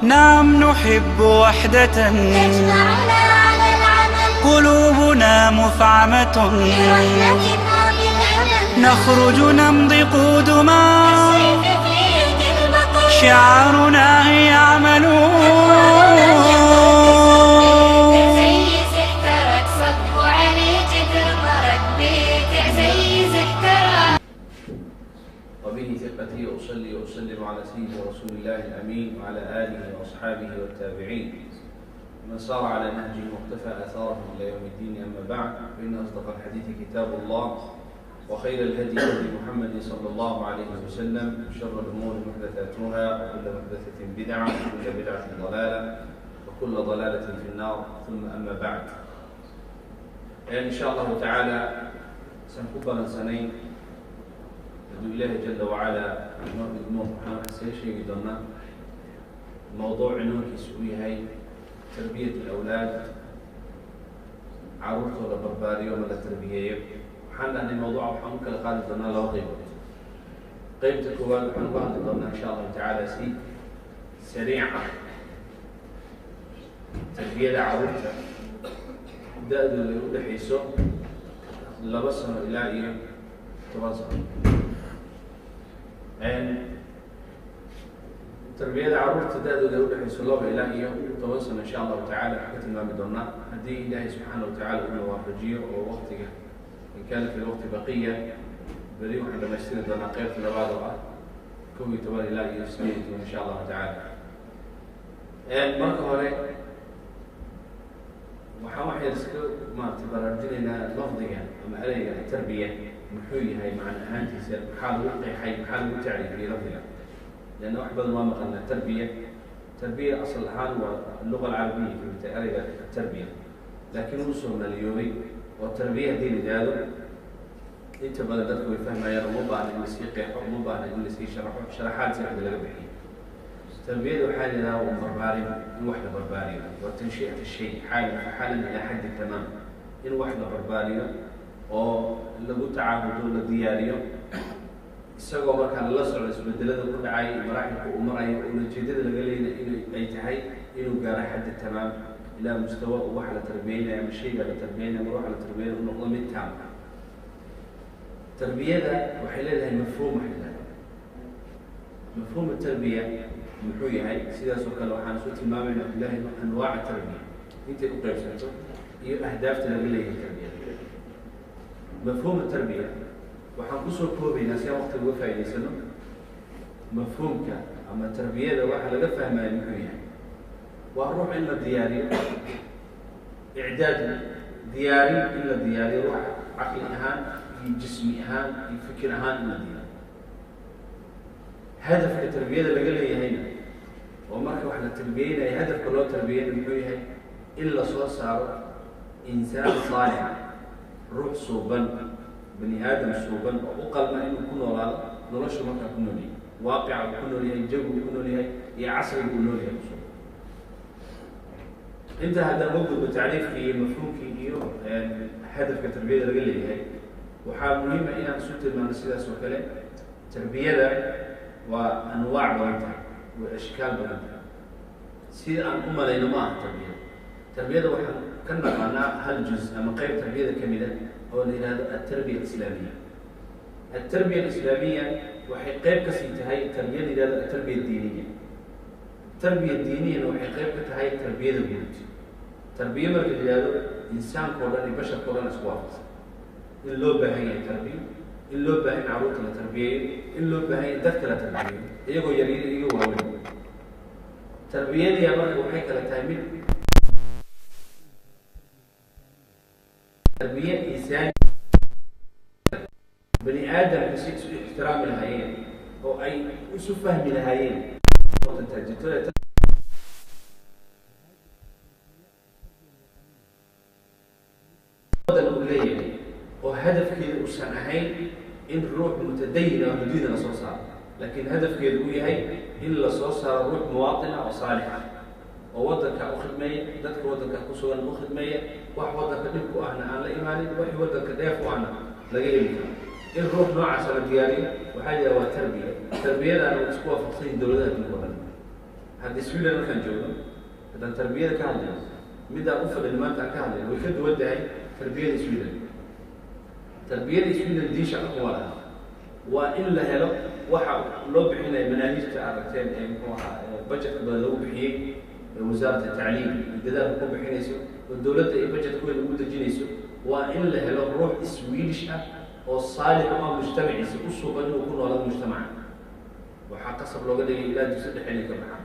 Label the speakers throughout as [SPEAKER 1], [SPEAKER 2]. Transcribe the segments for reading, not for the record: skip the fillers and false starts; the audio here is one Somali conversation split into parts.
[SPEAKER 1] نعم نحب وحدة
[SPEAKER 2] تجمعنا على العمل،
[SPEAKER 1] قلوبنا مفعمة
[SPEAKER 2] برحمة وبالأمل،
[SPEAKER 1] نخرج نمضي قدما،
[SPEAKER 2] السيف في يد البطل،
[SPEAKER 1] شعارنا هي اعملوا.
[SPEAKER 2] عزيز احترق صبوا عليه جدر مرق، بيت عزيز احترق.
[SPEAKER 3] وبه ثقتي أصلي وأسلم على سيدي رسول الله الأمين وعلى آله وأصحابه والتابعين ومن سار على نهجه واقتفى آثاره إلى يوم الدين. أما بعد، فإن أصدق الحديث كتاب الله، وخير الهدي هدي محمد صلى الله عليه وسلم، وشر الأمور محدثاتها، وكل محدثة بدعة، وكل بدعة ضلالة، وكل ضلالة في النار. ثم أما بعد، إن شاء الله تعالى saan ku balansanayn, hadduu Ilaahay jala wacalaa inoo idmo, waxaan wax isaga sheegi doonaa mowduuc cinwaankiisu uu yahay tarbiyat alawlaad, caruurtoo la barbaariyo ama la tarbiyeeyo. Waxaan dhahnay mawduuca waxaan u kala qaadi doonaa laba qaybood. Qeybta koowaad waxaan uga hadli doonaa, insha Allahu tacaala, si sariic ah tarbiyada caruurta da-dooda ay u dhexayso 2 sano ilaa iyo 10 sano. Tarbiyada caruurta da-dooda ay udhexayso 2 ilaa iyo 10 sano, insha Allahu tacala, waxaan ka tilmaami doonaa, haddii Ilaahay subxaana watacala uuna waafajiyo oo waktiga, in kaana fi lwaqti baqiya, beri waxaan dhamaystiri doonaa qeybta labaad oo ah 11 ilaa iyo 18, insha Allahu tacaala. Marka hore waxaan wax yar iska maarata baraarujinaynaa lafdiga ama ereyga tarbiya muxuu yahay, macna ahaantiisa, maxaa lagu qeexay, maxaa lagu tacriifiyey lafdiga, leanna wax badan waa maqalnaa tarbiya. Tarbiya asal ahaan waa luga alcarabiya kamidta ereyga tarbiya, laakiin wuu soomaaliyoobay oo tarbiya haddii la yidhaahdo inta badan dadku way fahmayaan. Uma baahna in lasii qeexo, uma baahna in lasii sharaxo, sharaxaad si waxda laga bixiyo. Tarbiyada waxaa la yidhaha waa barbaarin, in wax la barbaariyo, waa tanshi'at shay xaalan fa xaalan ilaa xaddi tamaam, in wax la barbaariyo oo lagu tacaahudo, la diyaariyo, isagoo markaa lala socdo isbedelada ku dhacay, maraaxilka uu marayo, ulajeedada laga leeyna in ay tahay inuu gaaro xaddi tamaam, ilaa mustawa uu waxa la tarbiyeynaya ama shayga la tarbiyeynaya ama waxa la tarbiyeynaya uu noqdo mid taam ah. Tarbiyada waxay leedahay mafhuum. Waxay leedahay mafhuum. Tarbiya muxuu yahay? Sidaas oo kale waxaan isu tilmaamayna bilahi anwaaca tarbiya intay u qaybsanto iyo ahdaafta laga leeyahay tarbiyada. Mafhuum tarbiya waxaan kusoo koobaynaa, si aan waqtiga uga faa'idaysano, mafhuumka ama tarbiyada waxa laga fahmaya muxuu yahay? Waa ruux in la diyaariyo, icdaad, diyaarin, in la diyaariyo ruux caqli ahaan iyo jismi ahaan iyo fikir ahaan in la diyaariyo. Hadafka tarbiyada laga leeyahayna, oo marka wax la tarbiyeynaya hadafka loo tarbiyeyna muxuu yahay? In la soo saaro insaan saalixa, ruux suuban, bani aadam suuban oo u qalma inuu ku noolaado noloshu markaa ku nool yahay, waaqica uu ku nool yahay, jawigu uu ku nool yahay iyo casriga uu nool yahay kusugan. Intaa haddaan uga gudbo tacriifkii iyo mafhuumkii iyo hadafka tarbiyada laga leeyahay, waxaa muhiima inaan isu tilmaano sidaas oo kale tarbiyada waa anwaac badan tahay, waa ashkaal badan tahay. Sida aan u malayno ma aha tarbiyada. Tarbiyada waxaan ka naqaanaa hal juz ama qeyb tarbiyada ka mida oo la yihahdo altarbiya alislaamiya. Altarbiya alislaamiya waxay qeyb kasii tahay tarbiya la yihahdo altarbiya addiiniya. Tarbiya diiniyana waxay qeyb ka tahay tarbiyada guud. Tarbiye marka la yihahdo, insaanka o dhan iyo basharka o dhan isku waafaqsan in loo baahan yahay tarbiyo, in loo baahan in carruurta la tarbiyeeyo, in loo baahan yahay dadka la tarbiyeeyo, iyagoo yaryar, iyagoo waaweyn. Tarbiyadiya marka waxay kala tahay mid tarbiye insaani, bani aadamka si isu ixtiraami lahaayeen oo ay isu fahmi lahaayeen jirto. Wadan uu leeyahay oo hadafkeeda uusan ahayn in ruux mutadayin ah diina la soo saaro, laakiin hadafkeedu uu yahay in la soo saaro ruux muwaatin ah oo saalix ah oo waddanka u khidmeeya, dadka waddanka ku sugan u khidmeeya, wax waddanka dhib ku ahna aan la imaanin, wax waddanka dheef u ahna laga heli karo. In ruux noocaasa la diyaariyo waxaa la yidhaha waa tarbiya. Tarbiyadaana way isku waafaqsan yihin dowladaha adduunka o dhan. Haddii Sweden markaan joogno, haddaan tarbiyada ka hadlayno, midaan u fadhino maanta aan ka hadlayno, way ka duwan tahay tarbiyada Sweden. Tarbiyada Sweden diin shaqo kuma laha. Waa in la helo waxa loo bixinaya manaahijta aragteen ee muxuu ahaa budgetka badan lagu bixiyey ee wasaaradda tacliim iyo dadaalka ku bixinayso oo dowladda ay budgetkooda ugu dejinayso. Waa in la helo ruux Swedish ah oo saalix u ah mujtamaciisa, u sugan inuu ku noolaado mujtamaca. Waxaa qasab looga dhigay ilaa dugsi dhexe inay ka baxaan,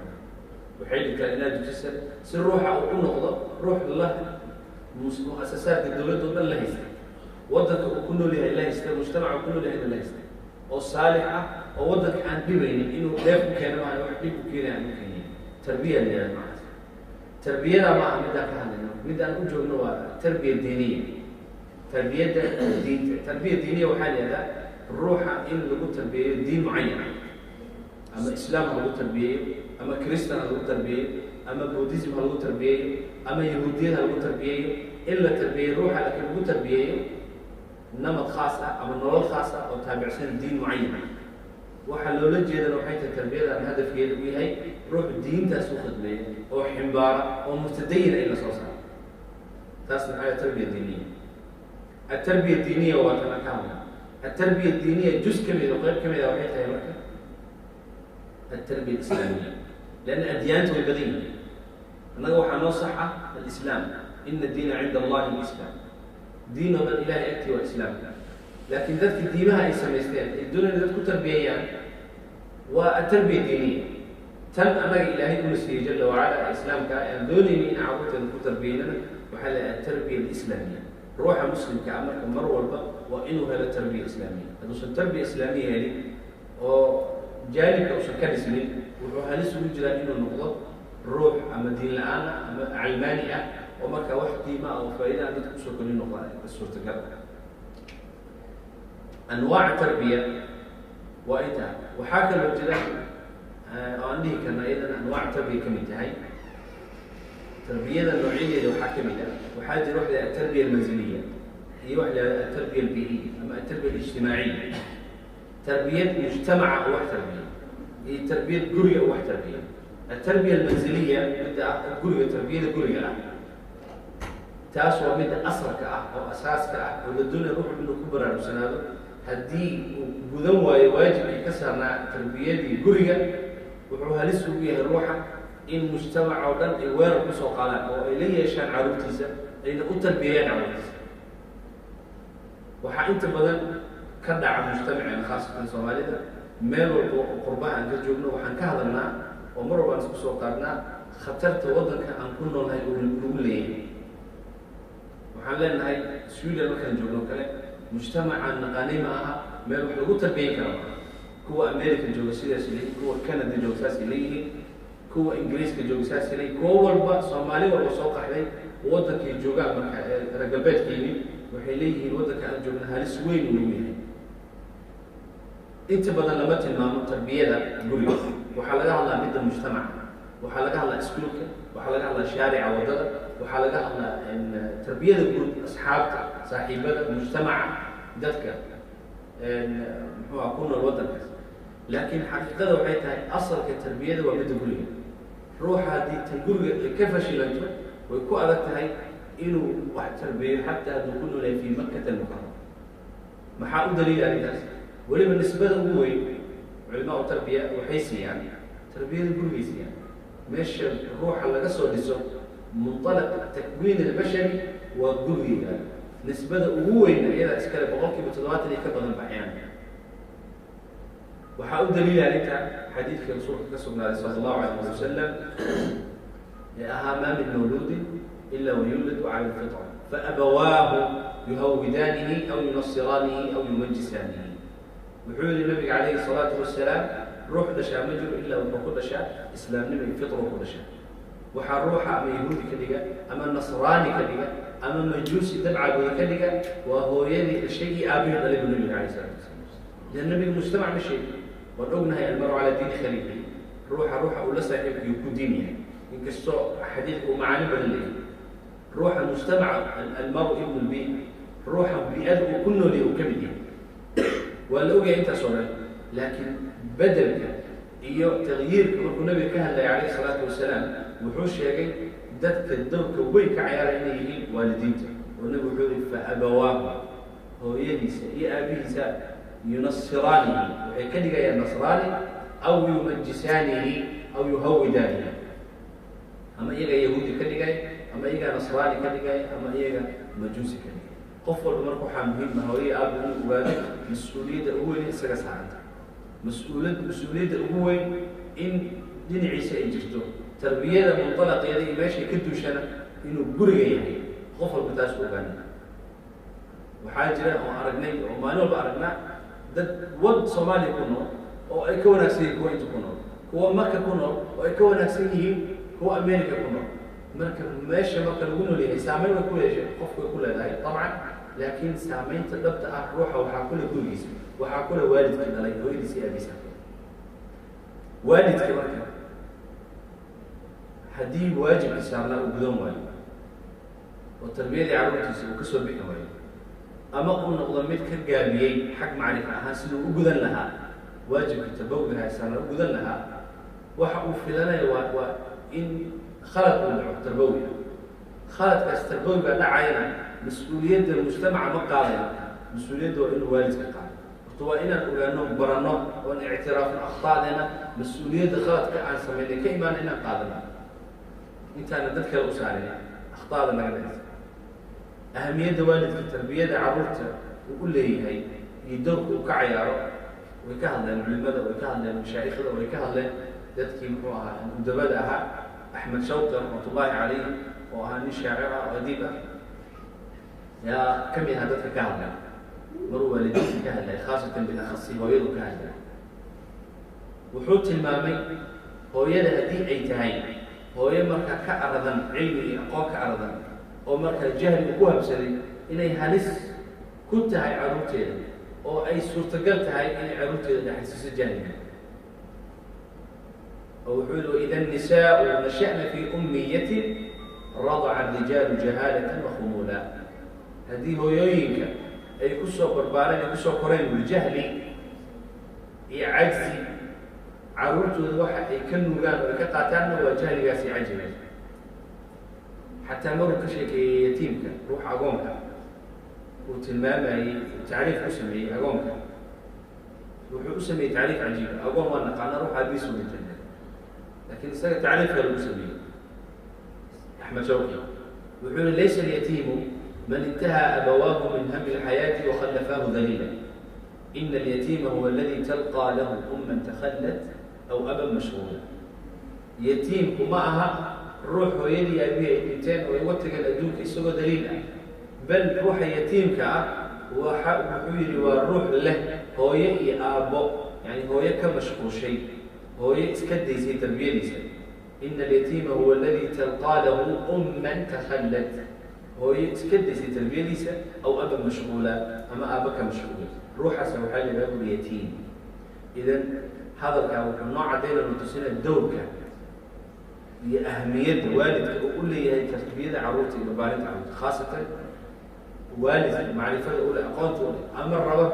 [SPEAKER 3] waxay dhigtaan ilaa dugsi sare, si ruuxa uu u noqdo ruux la muasasaadka dowladda o dhan la haysta, waddanka uu ku nool yahay la haysta, mujtamaca uu ku nool yahayna la haysta, oo saalix ah, oo waddanka aan dhibaynin, inuu dheef u keeno maayo, wax dhib u keenaya aan u keenin. Tarbiya la yihahda noocaas. Tarbiyada ma aha midaan ka hadlayno. Midaan u joogno waa tarbiya diiniya, tarbiyadda diinta. Tarbiya diiniya waxaa la yihahdaa ruuxa in lagu tarbiyeeyo diin mucayan, ama islaam ha lagu tarbiyeeyo, ama Christan ha lagu tarbiyeeyo, ama Buddhism ha lagu tarbiyeeyo, ama Yahuudiyad ha lagu tarbiyeeyo. In la tarbiyeeyo ruuxa, laakiin lagu tarbiyeeyo namad khaas ah ama nolol khaas ah oo taabicsan diin mucayan ah. Waxaa loola jeedana waxay tahay tarbiyadan hadafkeeda uu yahay ruux diintaas u khidmeeya oo ximbaara oo mutadayina in la soo saaro. Taas maxaa tarbiya diiniya? Atarbiya diiniya waa tan aan ka hadla. Atarbiya diiniya juz ka mid oo qayb ka mid a waxay tahay marka atarbiya alislaamiya, lianna adyaanta way badan yihiin. Annaga waxaa noo sax ah alislaam. Ina diina cinda Allahi alislaam. Diin oo dhan Ilahay agtii waa islaamka, laakiin dadka diimaha ay samaysteen ay doonayna dad ku tarbiyeeyaan waa atarbiya diiniya. Tan annaga Ilaahay una siiyey jala wacala ee islaamka ah aan doonayni in carruurteena ku tarbiyeynana waxaa la atarbiya alislaamiya. Ruuxa muslimka ah marka mar walba waa inuu helo tarbiya islaamiya. Hadduusan tarbiya islaamiya helin oo jaanibka uusan ka dhismin, wuxuu halis ugu jiraa inuu noqdo ruux ama diin la-aan ah ama calmaani ah, oo markaa wax qiima ah oo faa'iida aan dadka usoo kolin noqda suurtagal. Anwaac tarbiya waa intaa. Waxaa kaloo jira oo aan dhihi karna iyadana anwaac tarbiya ka mid tahay. Tarbiyada noocyadeeda waxaa ka mid ah, waxaa jira wax la yihahda atarbiya almanziliya iyo wax la yihahda atarbiya albii'iya ama atarbiya alijtimaaciya. Tarbiyad mujtamaca oo wax tarbiya iyo tarbiyad guriga oo wax tarbiya. Atarbiya almanziliya midda ah oo guriga, tarbiyada guriga ah, taas waa midda asalka ah oo asaaska ah oo la doonaya ruuxu inuu ku baraarugsanaado. Haddii uu gudan waayo waajibkii ka saarnaa tarbiyadii guriga, wuxuu halis ugu yahay ruuxa in mujtamac oo dhan ay weerar kusoo qaadaan oo ay la yeeshaan carruurtiisa, ayna u tarbiyeeyaan carruurtiisa. Waxaa inta badan ka dhaca mujtamaceena, khaasatan Soomaalida, meel walba oo qurbaha aan ka joogno, waxaan ka hadalnaa oo mar walba aan isku soo qaadnaa khatarta waddanka aan ku noolnahay oo lagu leeyahay. Waxaan leenahay Sweden markaan joogno kale, mujtamacaan naqaanay ma aha, meel wax lagu tarbiyen kara maaha. Kuwa America jooga sidaas leeyihin, kuwa Canada jooga saasay leeyihiin, kuwa Ingiriiska jooga saasay leeyihin, kuwo walba, Soomaali walba soo qaxday waddankay joogaan marka reer galbeedka yimid, waxay leeyihiin waddanka aan joogna halis weyn uu nagu yahay. Inta badan lama tilmaamo tarbiyada guriga. Waxaa laga hadlaa midda mujtamaca, waxaa laga hadlaa iskuulka, waxaa laga hadlaa shaarica, waddada, waxaa laga hadlaa tarbiyada guud, asxaabta, saaxiibada, mujtamaca, dadka muxuu aha ku nool waddankaas. Laakiin xaqiiqada waxay tahay asalka tarbiyada waa midda guriga. Ruuxa haddii tan guriga ay ka fashilanto, way ku adag tahay inuu wax tarbiyeyo, xataa hadduu ku noolyahay fi Makkata Almukarama. Maxaa u daliila arrintaas? Weliba nisbada ugu weyn culimaa tarbiya waxay siiyaan tarbiyada gurigay siiyaan. Meesha ruuxa laga soo dhiso, munطalaq takwiin albashari, waa guriga. Nisbada ugu weyn iyadaa iskale, 70% iyo ka badan baxyaan. Waxaa u daliila arrinta xadiidka rasuulka ka sugnaaday sala Allahu alayh wasalam ee ahaa: "Maa min mawluudin ila wayuladu cala alfitra, faabawaahu yuhawidaanihi aw yunasiraanihi aw yumajisaanihi." Wuxuu yihi nabiga calayhi salaatu wasalaam: ruux dhashaa ma jiro ilaa wuxuu ku dhashaa islaamnimo iyo fitro ku dhashaa. Waxaa ruuxa ama yahuudi ka dhiga ama nasraani ka dhiga ama majuusi dabcagooda ka dhiga waa hooyadii dhashay iyo aabihii dhalay, buu nabiga alayh salatu wasalaam. Lan nabiga mujtamac ma sheegi. Waan ognahay almaru calaa diini khaliilihi, ruuxa uu la saaxiibkiyu ku diin yahay, inkastoo xadiidka uu macaani badan leeyahay. Ruuxa mujtamaca, almaru ibnu lbi, ruuxa bi-ada uu ku noolyahay uu ka mid yahay, waa la ogyahay intaas oo dhan. Laakiin bedelka Iyo tagyiirka markuu nabiga ka hadlayay calayhi salaatu wasalaam, wuxuu sheegay dadka dowrka weyn ka ciyaaraya inay yihiin waalidiinta, oo nabigu wuxuu yihi: "Fa abawaahu", hooyadiisa iyo aabihiisa, "yunasiraanihi", waxay ka dhigayaan nasraani, "aw yumajisaanihi aw yuhawidaanihi", ama iyaga yahuudi ka dhigay, ama iyaga nasraani ka dhigay, ama iyaga majuusi ka dhigay. Qof walba marka waxaa muhiim ah hooye aaba inuu ogaado mas-uuliyadda ugu weyn isaga saaranta, mas-uuliyadda ugu weyn in dhinaciisa ay jirto, tarbiyada munطalaqeeda iyo meeshay ka duushana inuu guriga yahay. Qof walba taas u ogaana. Waxaa jira oo aragnay oo maalin walba aragnaa dad wad Soomaaliya ku nool oo ay ka wanaagsan yihiin kuwa inta ku nool, kuwa Maka ku nool oo ay ka wanaagsan yihiin kuwa America ku nool. Marka meesha marka lagu nool yahay saameyn way ku yeeshay, qofku way ku leedahay dabcan, laakiin saameynta dhabta ah ruuxa waxaa kule gurigiisa, waxaa kule waalidkii dhalay, hooyadiisa iyo aabiisa. Waalidka marka haddii waajibkii saarnaa uu gudan waayo oo tarbiyadii carruurtiisa uu ka soo bixi waayo, ama uu noqdo mid ka gaabiyey xag macrifo ahaan siduu u gudan lahaa waajibka tarbawigaha saarnaa u gudan lahaa, waxa uu filanaya waa in khalad uu dhaco tarbawi ah. Khaladkaas tarbawiga dhacayana mas-uuliyadda mujtamaca ma qaadayo, mas-uuliyadda waa inuu waalidka qaado. Horta waa inaan ogaano, baranno oon ictiraafno akhtaadeena, mas-uuliyadda khaladka aan samaynay ka imaana inaan qaadano, intaana dad kale u saarin akhtaada naga dhexaysa. Ahamiyadda waalidka tarbiyada carruurta uu u leeyahay iyo dowrka uu ka cayaaro way ka hadleen culimada, way ka hadleen mashaa'ikhda, way ka hadleen dadkii muxuu ahaa mudabada ahaa. Axmed Shawqi raxmatullaahi calayh, oo ahaa nin shaacir ah oo adiib ah, yaa ka mid ahaa dadka ka hadlay. Maruu waalidiinta ka hadlay, khaasatan bilakhasi hooyadu ka hadlay, wuxuu tilmaamay hooyada haddii ay tahay hooyo markaa ka aradan cilmi iyo aqoon ka aradan oo markaa jahli ku habsaday, inay halis ku tahay carruurteeda oo ay suurtagal tahay inay carruurteeda dhexalsiiso jahliga. Oo wuxuu yihi: "وإذا النساء نشأن في أمية رضع الرجال جهالة وخمولا." Haddii hooyooyinka ay kusoo barbaareen, ay kusoo koreen wuli jahli iyo cajzi, carruurtooda waxa ay ka nuugaan oo ay ka qaataanna waa jahligaas iyo cajzigaas. Xataa maruu ka sheekeeyey yatiimka, ruuxa agoonka uu tilmaamayey, tacriif ku sameeyey agoonka, wuxuu u sameeyey tacriif cajiiba. Agoon waa naqaana, ruuxa abiis u dhintay, lakin isaga tacriifka lagu sameeyey Axmed Shawqi wuxuu yihi: "ليس اليتيم من انتهى أبواه من هم الحياة وخلفاه ذليلا، إن اليتيم هو الذي تلقى له أما تخلت أو أبا مشغولا." Yatiimku ma aha ruux hooyadii aabihii ay dhinteen oo ay uga tageen adduunka isagoo daliil ah, bal ruuxa yatiimka ah waxa wuxuu yidhi waa ruux leh hooyo iyo aabbo, yani hooyo ka mashquushay, hooyo iska daysay tarbiyadiisa. "إن اليتيم هو الذي تلقى له أما تخلت", hooyo iska daysay tarbiyadiisa, "أو أبا مشغولا", ama aabba ka mashquulay, ruuxaasa waxaa la yidhaha buri yatiim. Idan hadalkaa wuxuu noo caddaynaya, tusinaya dowrka iyo ahamiyadda waalidka uu u leeyahay tarbiyada carruurta iyo barbaarinta carruurta, khaasatan waalidka macrifada ule, aqoonta ule, ama rabo,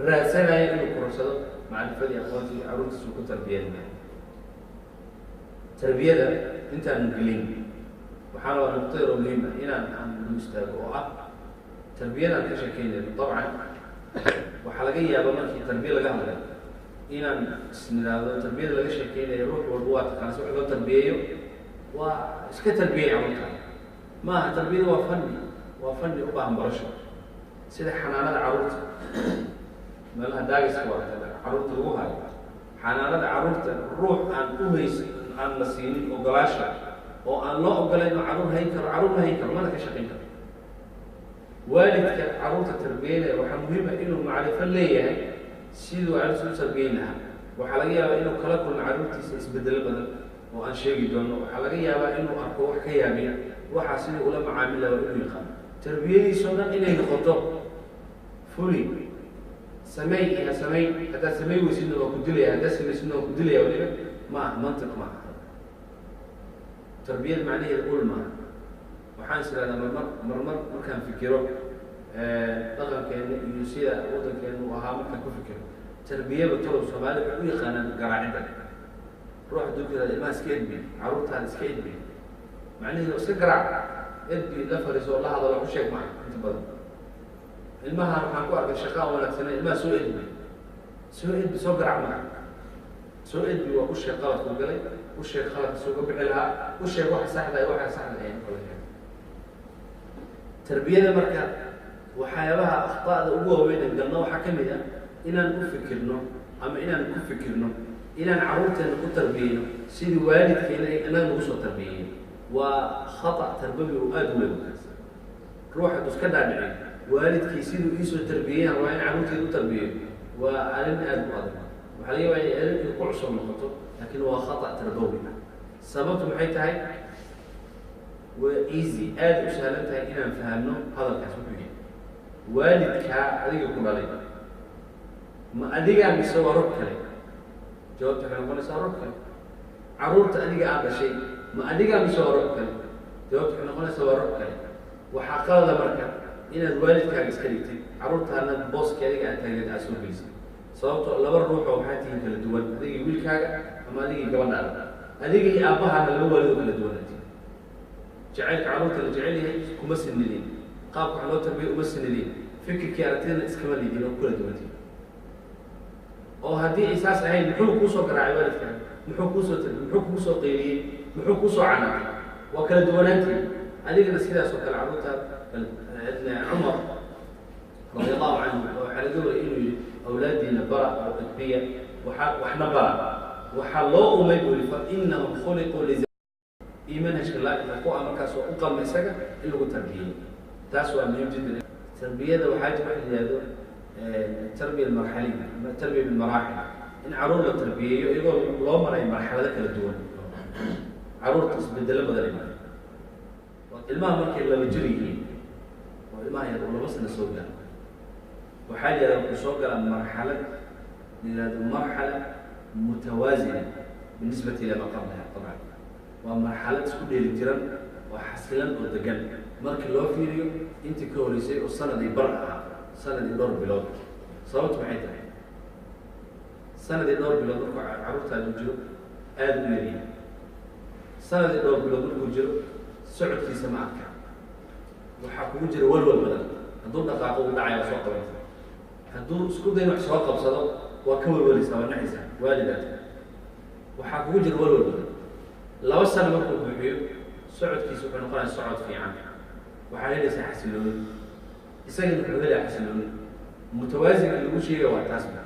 [SPEAKER 3] raadsanaya inuu kororsado macrifadii, aqoonta iyo carruurtiisu ku tarbiyadnaya. Tarbiyada intaanu gelin, waxaana waa nuqto yar oo muhiim ah inaan aan lu istaago, oo ah tarbiyadaan ka sheekeynayno. Dabcan waxaa laga yaabaa markii tarbiya laga hadlayo inaan isnidhaahdo tarbiyada laga sheekeynayo ruux walba waa taqaana si wax loo tarbiyeeyo, waa iska tarbiyey carruurta. Maaha, tarbiyada waa fanni, waa fanni u baahan barasho. Sida xanaanada carruurta, meelaha daagiska waa carruurta lagu hayo, xanaanada carruurta, ruux aan u hays aan la siinin ogolaasha oo aan loo ogolayn oo carruur hayn karo, carruur ma hayn karo, mana ka shaqayn karo. Waalidka carruurta tarbiyeynaya waxaa muhiim ah inuu macrifo leeyahay siduu carruurta u tarbiyeyn lahaa. Waxaa laga yaabaa inuu kala kulmo carruurtiisa isbedelo badan oo aan sheegi doono. Waxaa laga yaabaa inuu arko wax ka yaabiya, waxaa sidii ula macaamil lahaa waa inuu yaqaano. Tarbiyadiisoo dhan inay noqoto fuli, samey iyo ha samayn, haddaad samey weysidna waa ku dilaya, haddaad samaysidna waa ku dilaya, waliba ma aha mantiq, ma aha tarbiyada macnaheeda ul maaha. Waxaan is ihahdaa marmar marmar markaan fikiro dhaqankeena iyo sida waddankeena uu ahaa, markaan ku fikiro tarbiyaba, talow Soomaalida waxay u yaqaanaan garaacidda. Ruuxa dunkada ilmaha iska edbi, carruurtaada iska edbi, macnaheedu iska garaac, edbi, la fariiso oo la hadalo, u sheeg maaha. Inta badan ilmahan waxaan ku arkay shaqa aan wanaagsanay. Ilmaha soo edbi, soo edbi, soo garaac maaha. Soo edbi waa u sheeg qaladku galay, u sheeg qaladka soo ga bixi lahaa, u sheeg waxa saxda iyo waxa saxda ahayn. Tarbiyada marka waxyaabaha akhta'da ugu waaweyn ee galno waxaa ka mid ah inaan u fikirno ama inaan ku fikirno inaan carruurteena ku tarbiyeyno sidii waalidkeena ay innaga nagu soo tarbiyeyeen. Waa khata tarbawi oo aada u weyn markaas. Ruux hadduu iska dhaadhicin waalidkii siduu iisoo tarbiyeeyaan waa in carruurteeda u tarbiyeeyo, waa arrin aada u adag. Waxaa laga yaabaa inay arrin ku cusub noqoto, laakiin waa khata tarbawi ah. Sababtu maxay tahay? Waa easy, aada u sahlan tahay inaan fahamno hadalkaas wuxuu yahay. Waalidkaa adiga ku dhalay ma adigaa mise waa rog kale? Jawaabta waxay noqonaysaa rog kale. Carruurta adiga aad dhashay ma adigaa mise waa rog kale? Jawaabta waxay noqonaysaa waa rog kale. Waxaa qalada marka inaad waalidkaaga iska dhigtid, carruurtaana booskii adiga aad taagneed aad soo gelisid, sababto laba ruux oo waxaa tihiin kala duwan, adigii wiilkaaga ama adigii gabadhaada, adiga iyo aabbahaana laba waalid oo kala duwanati. Jacaylka carruurta la jecel yahay kuma sinidin, qaabka wax loo tarbiya uma sinidin, fikirkii aragtidana iskama lidin oo kula duwantiin. Oo haddii ay saas ahayn, muxuu kuusoo garaacay waalidkaaga? Muxuu kuusoo tarbi? Muxuu kugu soo qayliyey? Muxuu kuusoo canaacay? Waa kala duwanaantiin. Adigana sidaas oo kale carruurta. Cumar radi allahu canhu waxaa laga wariyay inuu yihi: awlaadiina bara oo edbiya, waxaa waxna bara, waxaa loo umay buu yihi, fa inahum khuliquu li iyo manhajka laa'iqa ku ah markaas oo u qalma isaga in lagu tarbiyeeyo. Taas waa muhiim jiddan. Tarbiyada waxaa jira waxa la yihahdo tarbiya almarxaliya ama tarbiya bilmaraaxil, in carruur la tarbiyeeyo iyagoo loo marayo marxalado kala duwan. Carruurta isbedelo badan ay maraan. Ilmaha markay 2 jir yihiin oo ilmaha yar uu 2 sano soo gaaro, waxaa la yihahda wuxuu soo galaa marxalad la yihahdo marxala mutawaazina binisbati ila ma qablaha. Dabcan waa marxalad isku dheeli tiran oo xasilan oo degan markii loo fiiriyo intii ka horeysay oo sanadii bar ahaa, sanadii dhowr bilood. Sababtu maxay tahay? Sanadii dhowr bilood markuu carruurtaadu jiro aada u yaryahay. Sanadii dhowr bilood markuu jiro socodkiisa ma adka, waxaa kugu jira walwal badan. Hadduu dhaqaaqo uu dhacaya, waa soo qabanaysa. Hadduu isku dayo wax soo qabsado, waa ka walwalaysaa, waa naxaysaa waalidaad, waxaa kugu jira walwal badan. 2 sano markuu buuxiyo, socodkiisa wuxuu noqonaya socod fiican, waxaa helaysaa xasilooni, isagana wuxuu helaya xasilooni. Mutawaasinka lagu sheegaya waa taasba,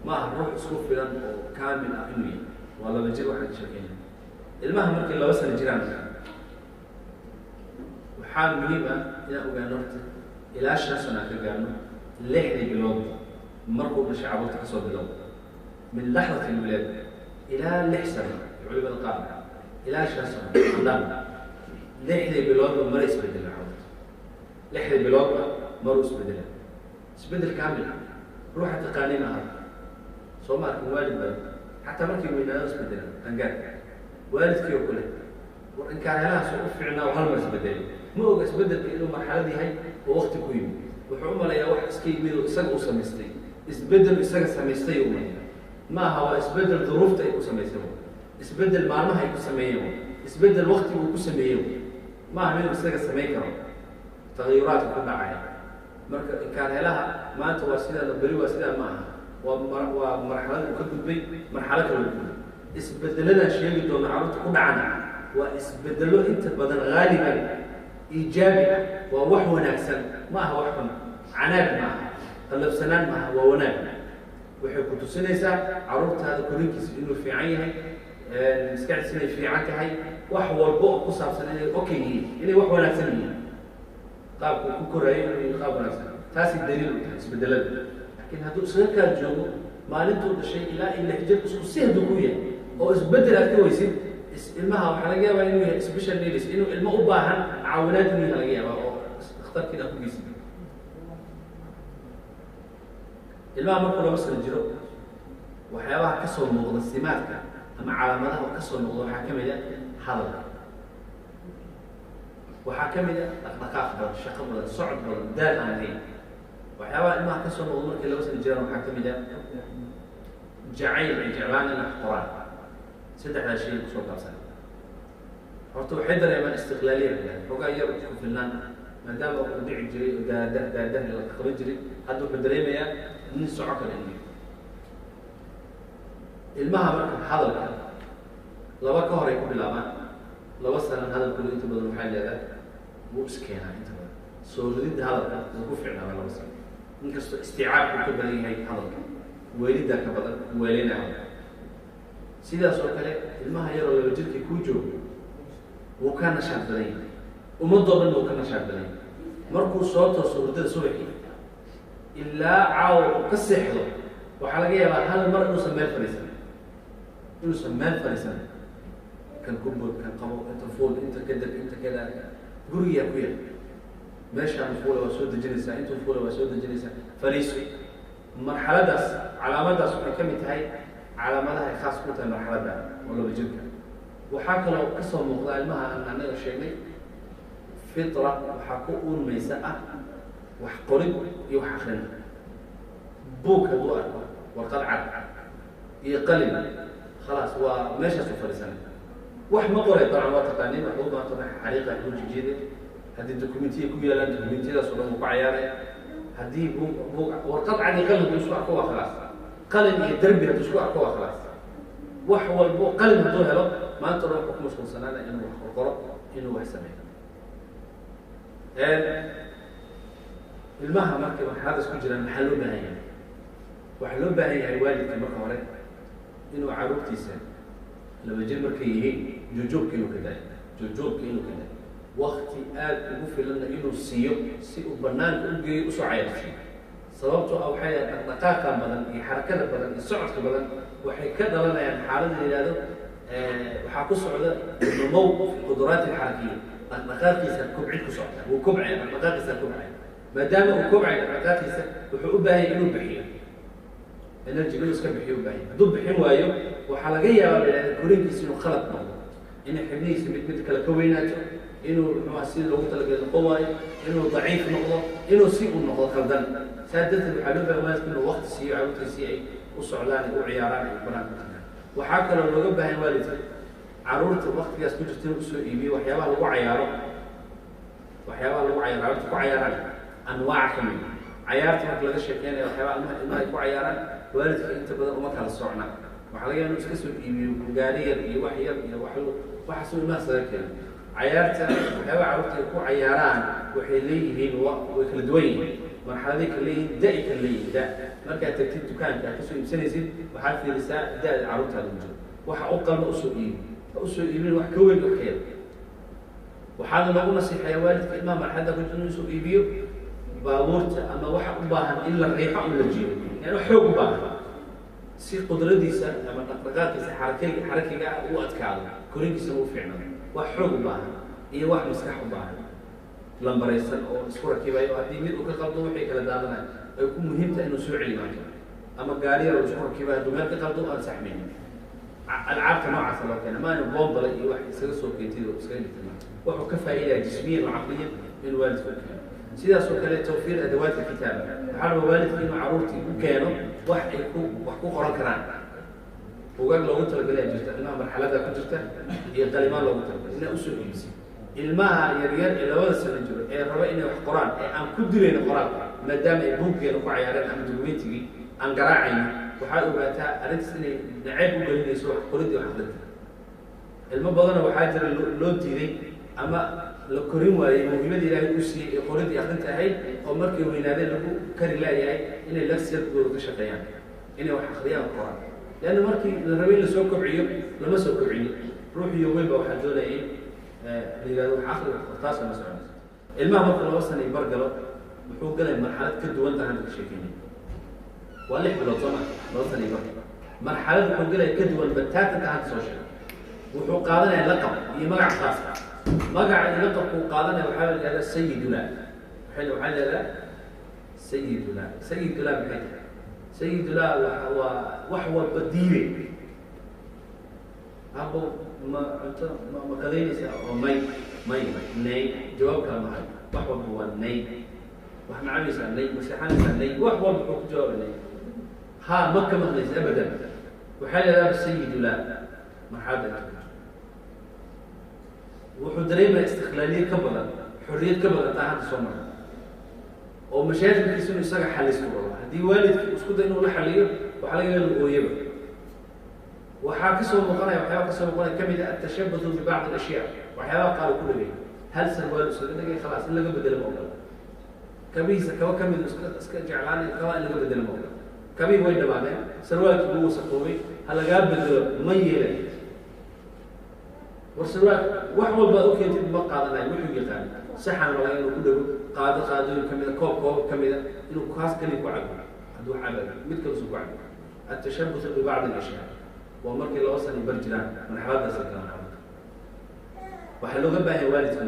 [SPEAKER 3] ma aha ruux isku filan oo kaamil ah inuu yahay. Waa 2 jir waxaan ka sheekeynaya. Ilmaha markay 2 sano jiraan, waxaa muhiim ah inaan ogaano horta ilaa 5 sano aan ka gaarno, 6dii bilood markuu dhashay carruurta kasoo bilow, min laxdati alwilaada ilaa 6 sano, culimada qaar ilaa 5 sano andaan, 6dii biloodba mara isbedela carruurta. 6dii biloodba maruu isbedela, isbedel kaamil ah, ruuxa taqaanin aha. Soo ma arkin waalid badan xataa markay weynaado isbedela qangaarka waalidkii oo kale? War inkaar helahaas oo u fiicnaa oo hal mar isbedelay. Ma oga isbedelka inuu marxalad yahay oo wakti ku yimid. Wuxuu u malayaa wax iska yimid oo isaga u samaystay, isbedel isaga samaystay u malaya. Ma aha, waa isbedel duruufta ay ku samaysay, isbedel maalmaha ay ku sameeyeen, isbedel wakti uu ku sameeyey. Ma aha miduu isaga samayn karo tagayuraadka ku dhacaya. Marka inkaar helaha maanta waa sidaa, beri waa sidaa, ma aha. Waa marxalad uu ka gudbay, marxalo kale uu gudbay. Isbedeladan sheegi doona carruurta ku dhacana waa isbedelo inta badan haaliban iijaabi ah, waa wax wanaagsan, ma aha wax xun, canaag ma aha, qallafsanaan ma aha, waa wanaag. Waxay ku tusinaysaa carruurtaada korinkiisa inuu fiican yahay, maskaxdiisa inay fiican tahay, wax walba oo ku saabsan inay okay yihiin, inay wax wanaagsan yihiin, qaabku ku koraayo inuu qaab wanaagsan. Taasay daliil u tahay isbedelada. Laakiin hadduu isaga kaa joogo maalintuu dhashay ilaa iyo 6 jir isku si hadduu ku yahay oo isbedel aad ka weysid, ilmaha waxaa laga yaabaa inuu yahay special needs, inuu ilmo u baahan caawinaad inuu yahay laga yaabaa oo dhakhtarkiina ku geysid. Ilmaha markuu 2 sano jiro, waxyaabaha kasoo muuqda, simaadka ama calaamadaha oo kasoo muuqda, waxaa ka mid a hadalka, waxaa ka mid a dhaqdhaqaaq badan, shaqo badan, socod badan, daal aan lahayn. Waxyaabaha ilmaha kasoo muuqda markay 2 sano jiraan waxaa ka mid a jacayl ay jeclaan in wax qoraan. Saddexdaa shay kusoo gaabsan. Horta waxay dareemaan istiqlaaliya, xoogaa yar isku filnaan, maadaama uu dhici jiray oo daada daadaha la qaban jiray. Hadda wuxuu dareemayaa nin soco kale inuu ilmaha. Marka hadalka 2 ka horay ku bilaabaan, 2 sanan hadalkooda inta badan waxaa leedahay wuu iskeenaa. Inta badan soo rididda hadalka wuu ku ficnaabaa 2 sano, inkastoo istiicaabku ka badan yahay hadalka, weeliddaa ka badan, weelinaa hadalka. Sidaas oo kale ilmaha yaroo 2 jirkii kuu joogo wuu ka nashaad badan yahay, ummadoo dhan wuu ka nashaad badan yahay. Markuu soo tooso hurdada subaxii ilaa caawa uu ka seexdo, waxaa laga yaabaa hal mar inuusan meel fadhiisan. Kan ku bood, kan qabo, inta fuul, inta kadeg, inta kada. Gurigaa ku yar, meeshaan fuula waa soo dejinaysaa, intuu fuula waa soo dejinaysaa, fariiso. Marxaladaas, calaamadaas waxay ka mid tahay calaamadaha ay khaas ku tahay marxaladda oo 2 jirka. Waxaa kaloo kasoo muuqda ilmaha aan anaga sheegnay fitra waxaa ku uurmaysa ah wax qorid iyo wax akrin. Buug hadduu arko, warqad cad iyo qalin, khalaas, waa meeshaas u fadhiisanay. Wax ma qoray dabcan, waa taqaanin, wax u baanto xariiqa ku jijiiday. Haddii documentiya ku yaalaan, documentiyadaas oo dhan wuu ku cayaaraya. Haddii buug buug warqad cad iyo qalin hadduu isku arko, waa khalaas. Qalin iyo derbi hadduu isku arko, waa khalaas. Wax walbo qalin hadduu helo, maanta o dhan wuxuu ku mashquulsanaana inuu wax qorqoro, inuu wax sameeyo. Ilmaha markay marxaladaas ku jiraan, maxaa loo baahan yahay? Waxaa loo baahan yahay waalidka marka hore inuu caruurtiisa 2 jir markay yihiin jojoobka inuu ka daayo, jojoobka inuu ka daayo, wakti aada ugu filanna inuu siiyo si uu banaanka u geeyo, usoo cayarsiiyo. Sababtoo ah waxay yahay dhaqdhaqaaqa badan iyo xarakada badan iyo socodka badan waxay ka dhalanayaan xaalad la yihahdo waxaa ku socda نمو في القدرات الحركية. Dhaqdhaqaaqiisa kobcid ku socda, wuu kobcaya, dhaqdhaqaaqiisa kobcaya. Maadaama uu kobcaya dhaqdhaqaaqiisa, wuxuu u baahan yahay inuu bixiyo energy, inuu iska bixiyo u baahan yahay. Hadduu bixin waayo, waxaa laga yaabaa la yidhahda korinkiisa inuu khalad noqdo, inay xibnihiisa mid mid kale ka weynaato, inuu muxuuha sidii loogu talagalay noqon waayo, inuu daciif noqdo, inuu si uu noqdo khaldan. Saa darteed waxaa loo baahan waalidka inuu waqti siiyo carruurtiisa si ay u socdaan, ay u ciyaaraan, ay banaanka u tagaan. Waxaa kaloo looga baahan waalidka carruurta waktigaas ku jirta inuu usoo iibiyo waxyaabaha lagu cayaaro, waxyaabaha lagu cayaaro, carruurta ku cayaaraan anwaac ka mid. Cayaarta marka laga sheekeynayo, waxyaabaha ilmaha ay ku cayaaraan, waalidka inta badan uma kala socna. Waxaa laga yaaba inuu iska soo iibiyo gaari yar iyo wax yar iyo wax waxaasuu ilmaha saga keeno. Cayaarta, waxyaabaha carruurta ay ku cayaaraan waxay leeyihiin way kala duwan yihiin, marxaladay kala leeyihiin, da-ay kala leeyihiin. Da markaad tagtid dukaanka aad kasoo iibsanaysid, waxaad fiirisaa da-da carruurtaada u jiro, waxa u qalma usoo iibi. Ha usoo iibin wax ka weyn, wax ka yar. Waxaana loogu nasiixeeyaa waalidka ilmaha marxaladda ku jiro inuu usoo iibiyo baabuurta ama waxa u baahan in la riixo ama la jiido, yani wax xoog u baahan, si qudradiisa ama dhaqdhaqaaqiisa xarakiga ah u adkaado, korinkiisana u fiicnaado. Wax xoog u baahan iyo wax maskax u baahan lambaraysan oo isku rakibayo, haddii mid uu ka qaldo waxay kala daadanayo, ay ku muhiim tahay inuu soo celi maanto, ama gaari yar oo isku rakibayo hadduu meel ka qaldo aan saxmaynin. Alcaabta noocaasa loo keena, ma inu boombala iyo wax isaga soo keentid oo iskaga dhigtay. Ma wuxuu ka faa'iidaya jismiyan wa caqliyan inuu waalidka u keeno. Sidaas oo kale توفير أدوات الكتابة, waxaa raba waalidka inuu carruurtii u keeno wax ay ku wax ku qoran karaan. Bugaag loogu talagalaya jirta ilmaha marxalada ku jirta iyo qalimaan loogu talagalay inaa usoo iibisay. Ilmaha yaryar ee 2da sano jiro ee raba inay wax qoraan ee aan ku dilayno qoraalka, maadaama ay buuggeena ku cayaareen ama documentigii aan garaacayno, waxaad ogaataa arrintaas inay naceeb u gelinayso wax qoridii, wax aqrinta. Ilmo badana waxaa jira loo diiday ama la korin waayey muhiimadii Ilaahay u siiyey ee qoridii akrinta ahayd, oo markay weynaadeen lagu kari laayahay inay lafsiyadkooda ka shaqeeyaan, inay wax akhriyaan, qoraan, leanna markii la rabay in lasoo kobciyo lama soo kobcinin. Ruuxiyo weyn ba waxaa doonaya in la yihahdo wax akri, wax qor, taas lama soconayso. Ilmaha markuu 2 sana bar galo, wuxuu galay marxalad ka duwan tahan hadda ka sheekeynay. Waa 6 bilood, soo ma? 2 sana bar marxalad wuxuu galaya ka duwan bataatanka hadda soo sheegay. Wuxuu qaadanaya laqab iyo magac khaas ah. Magaca iyo laqabku uu qaadanaya waxaa la yihahdaa sayiduna. Waxaa la yihahdaa sayiduna. Sayiduna maxay tahay? Sayiduna waa wax walba diiday. Abo, ma cunto ma qadaynaysaa? Oo may, may, nay. Jawaab kale mahay, wax walba waa nay. Wax ma cabaysaa? Nay. Ma seexanaysaa? Nay. Wax walba wuxuu ku jawaaba nay. Ha, ma ka maqlaysa abadan. Waxaa la yihahdaa sayidula. Marxaladda inta ku jiro wuxuu dareemaya istiqlaaliye ka badan, xorriyad ka badan taa hadda soo marka, oo mashaakilkiisa inuu isaga xalisto rabo. Haddii waalidkii isku day inuu la xaliyo, waxaa laga yaaba inuu ooyaba. Waxaa kasoo muuqanaya, waxyaaba kasoo muuqanaya kamid ah atashabuhu bibacdi alashyaa, waxyaabaha qaar uu ku dhagay. Hal sarwaal iskaga dhagay, khalaas, in laga bedelo ma ogola. Kabihiisa kaba kamid iska jeclaanay, kaba in laga bedelo ma ogola. Kabihii way dhamaadeen, sarwaalkii wuu wasaqoobay, ha lagaa bedelo ma yeelay. War sarwaal wax walba u keentid ma qaadanayo. Wuxuu yaqaan saxan wala inuu ku dhago, qaado qaadooyin kamida, koob koob kamida, inuu kaas kaliya ku cabo. Hadduu cabayo mid kalusu ku cabo. Atashabuhu bibacdi alashyaa waa markii 2 sano bar jiraan, marxaladaas ay galaan carruurta. Waxaa looga baahanya waalidka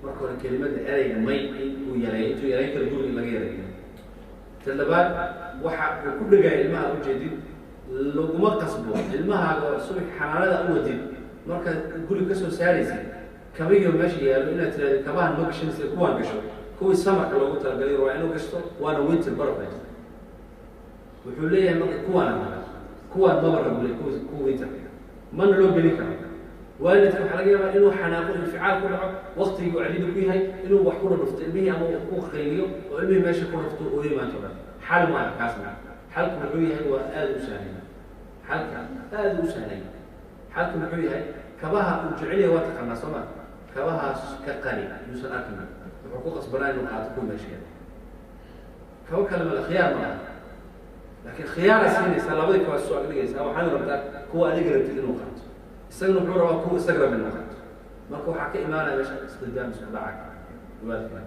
[SPEAKER 3] marka hore kelimada ereyga may in uu yareeyo, intuu yareyn karo guriga in laga yareeyo. Ta labaad, waxa uu ku dhegaya ilmaha ujeedid laguma qasbo. Ilmahaaga oo subax xanaanada u wadid, markaad guriga kasoo saaraysid, kabiyo meesha yaallo inaad tirahdo kabahan ma gashanaysa, kuwaan gasho, kuwii samarka loogu talagalay waa inuu gashto, waana winter, baraf baa jirta. Wuxuu leeyahay marka kuwaan raba, kuwaan maba rabo le, kuwa winterka mana loo gelin karo. Waalidka waxaa laga yaabaa inuu xanaaqo, inficaal ku dhaco, waktigii uu celiili ku yahay, inuu wax ku dhudhufto ilmihii ama uu ku qayliyo oo ilmihii meesha ku dhufto, ooyo maanta o dhan. Xal maaha kaasna. Xalku muxuu yahay? Waa aada u sahlay xalka, aada u sahlay xalku. Muxuu yahay? Kabaha uu jecel yahay waa taqaanaa, soo ma? Kabahaas ka qari, yuusan arkin. Wuxuu ku qasbanaa inuu qaato kuwa meesha yaala. Kabo kale male, khiyaar ma laha, laakiin khiyaara siinaysaa, labadii kabaa soo agdhigaysaa. Waxaad rabtaa kuwa adiga rabtid inuu qaato, isagana wuxuu rabaa kuwa isaga raba inuu qaato. Marka waxaa ka imaanaya meesha istidaam, isku dhaca waalidka.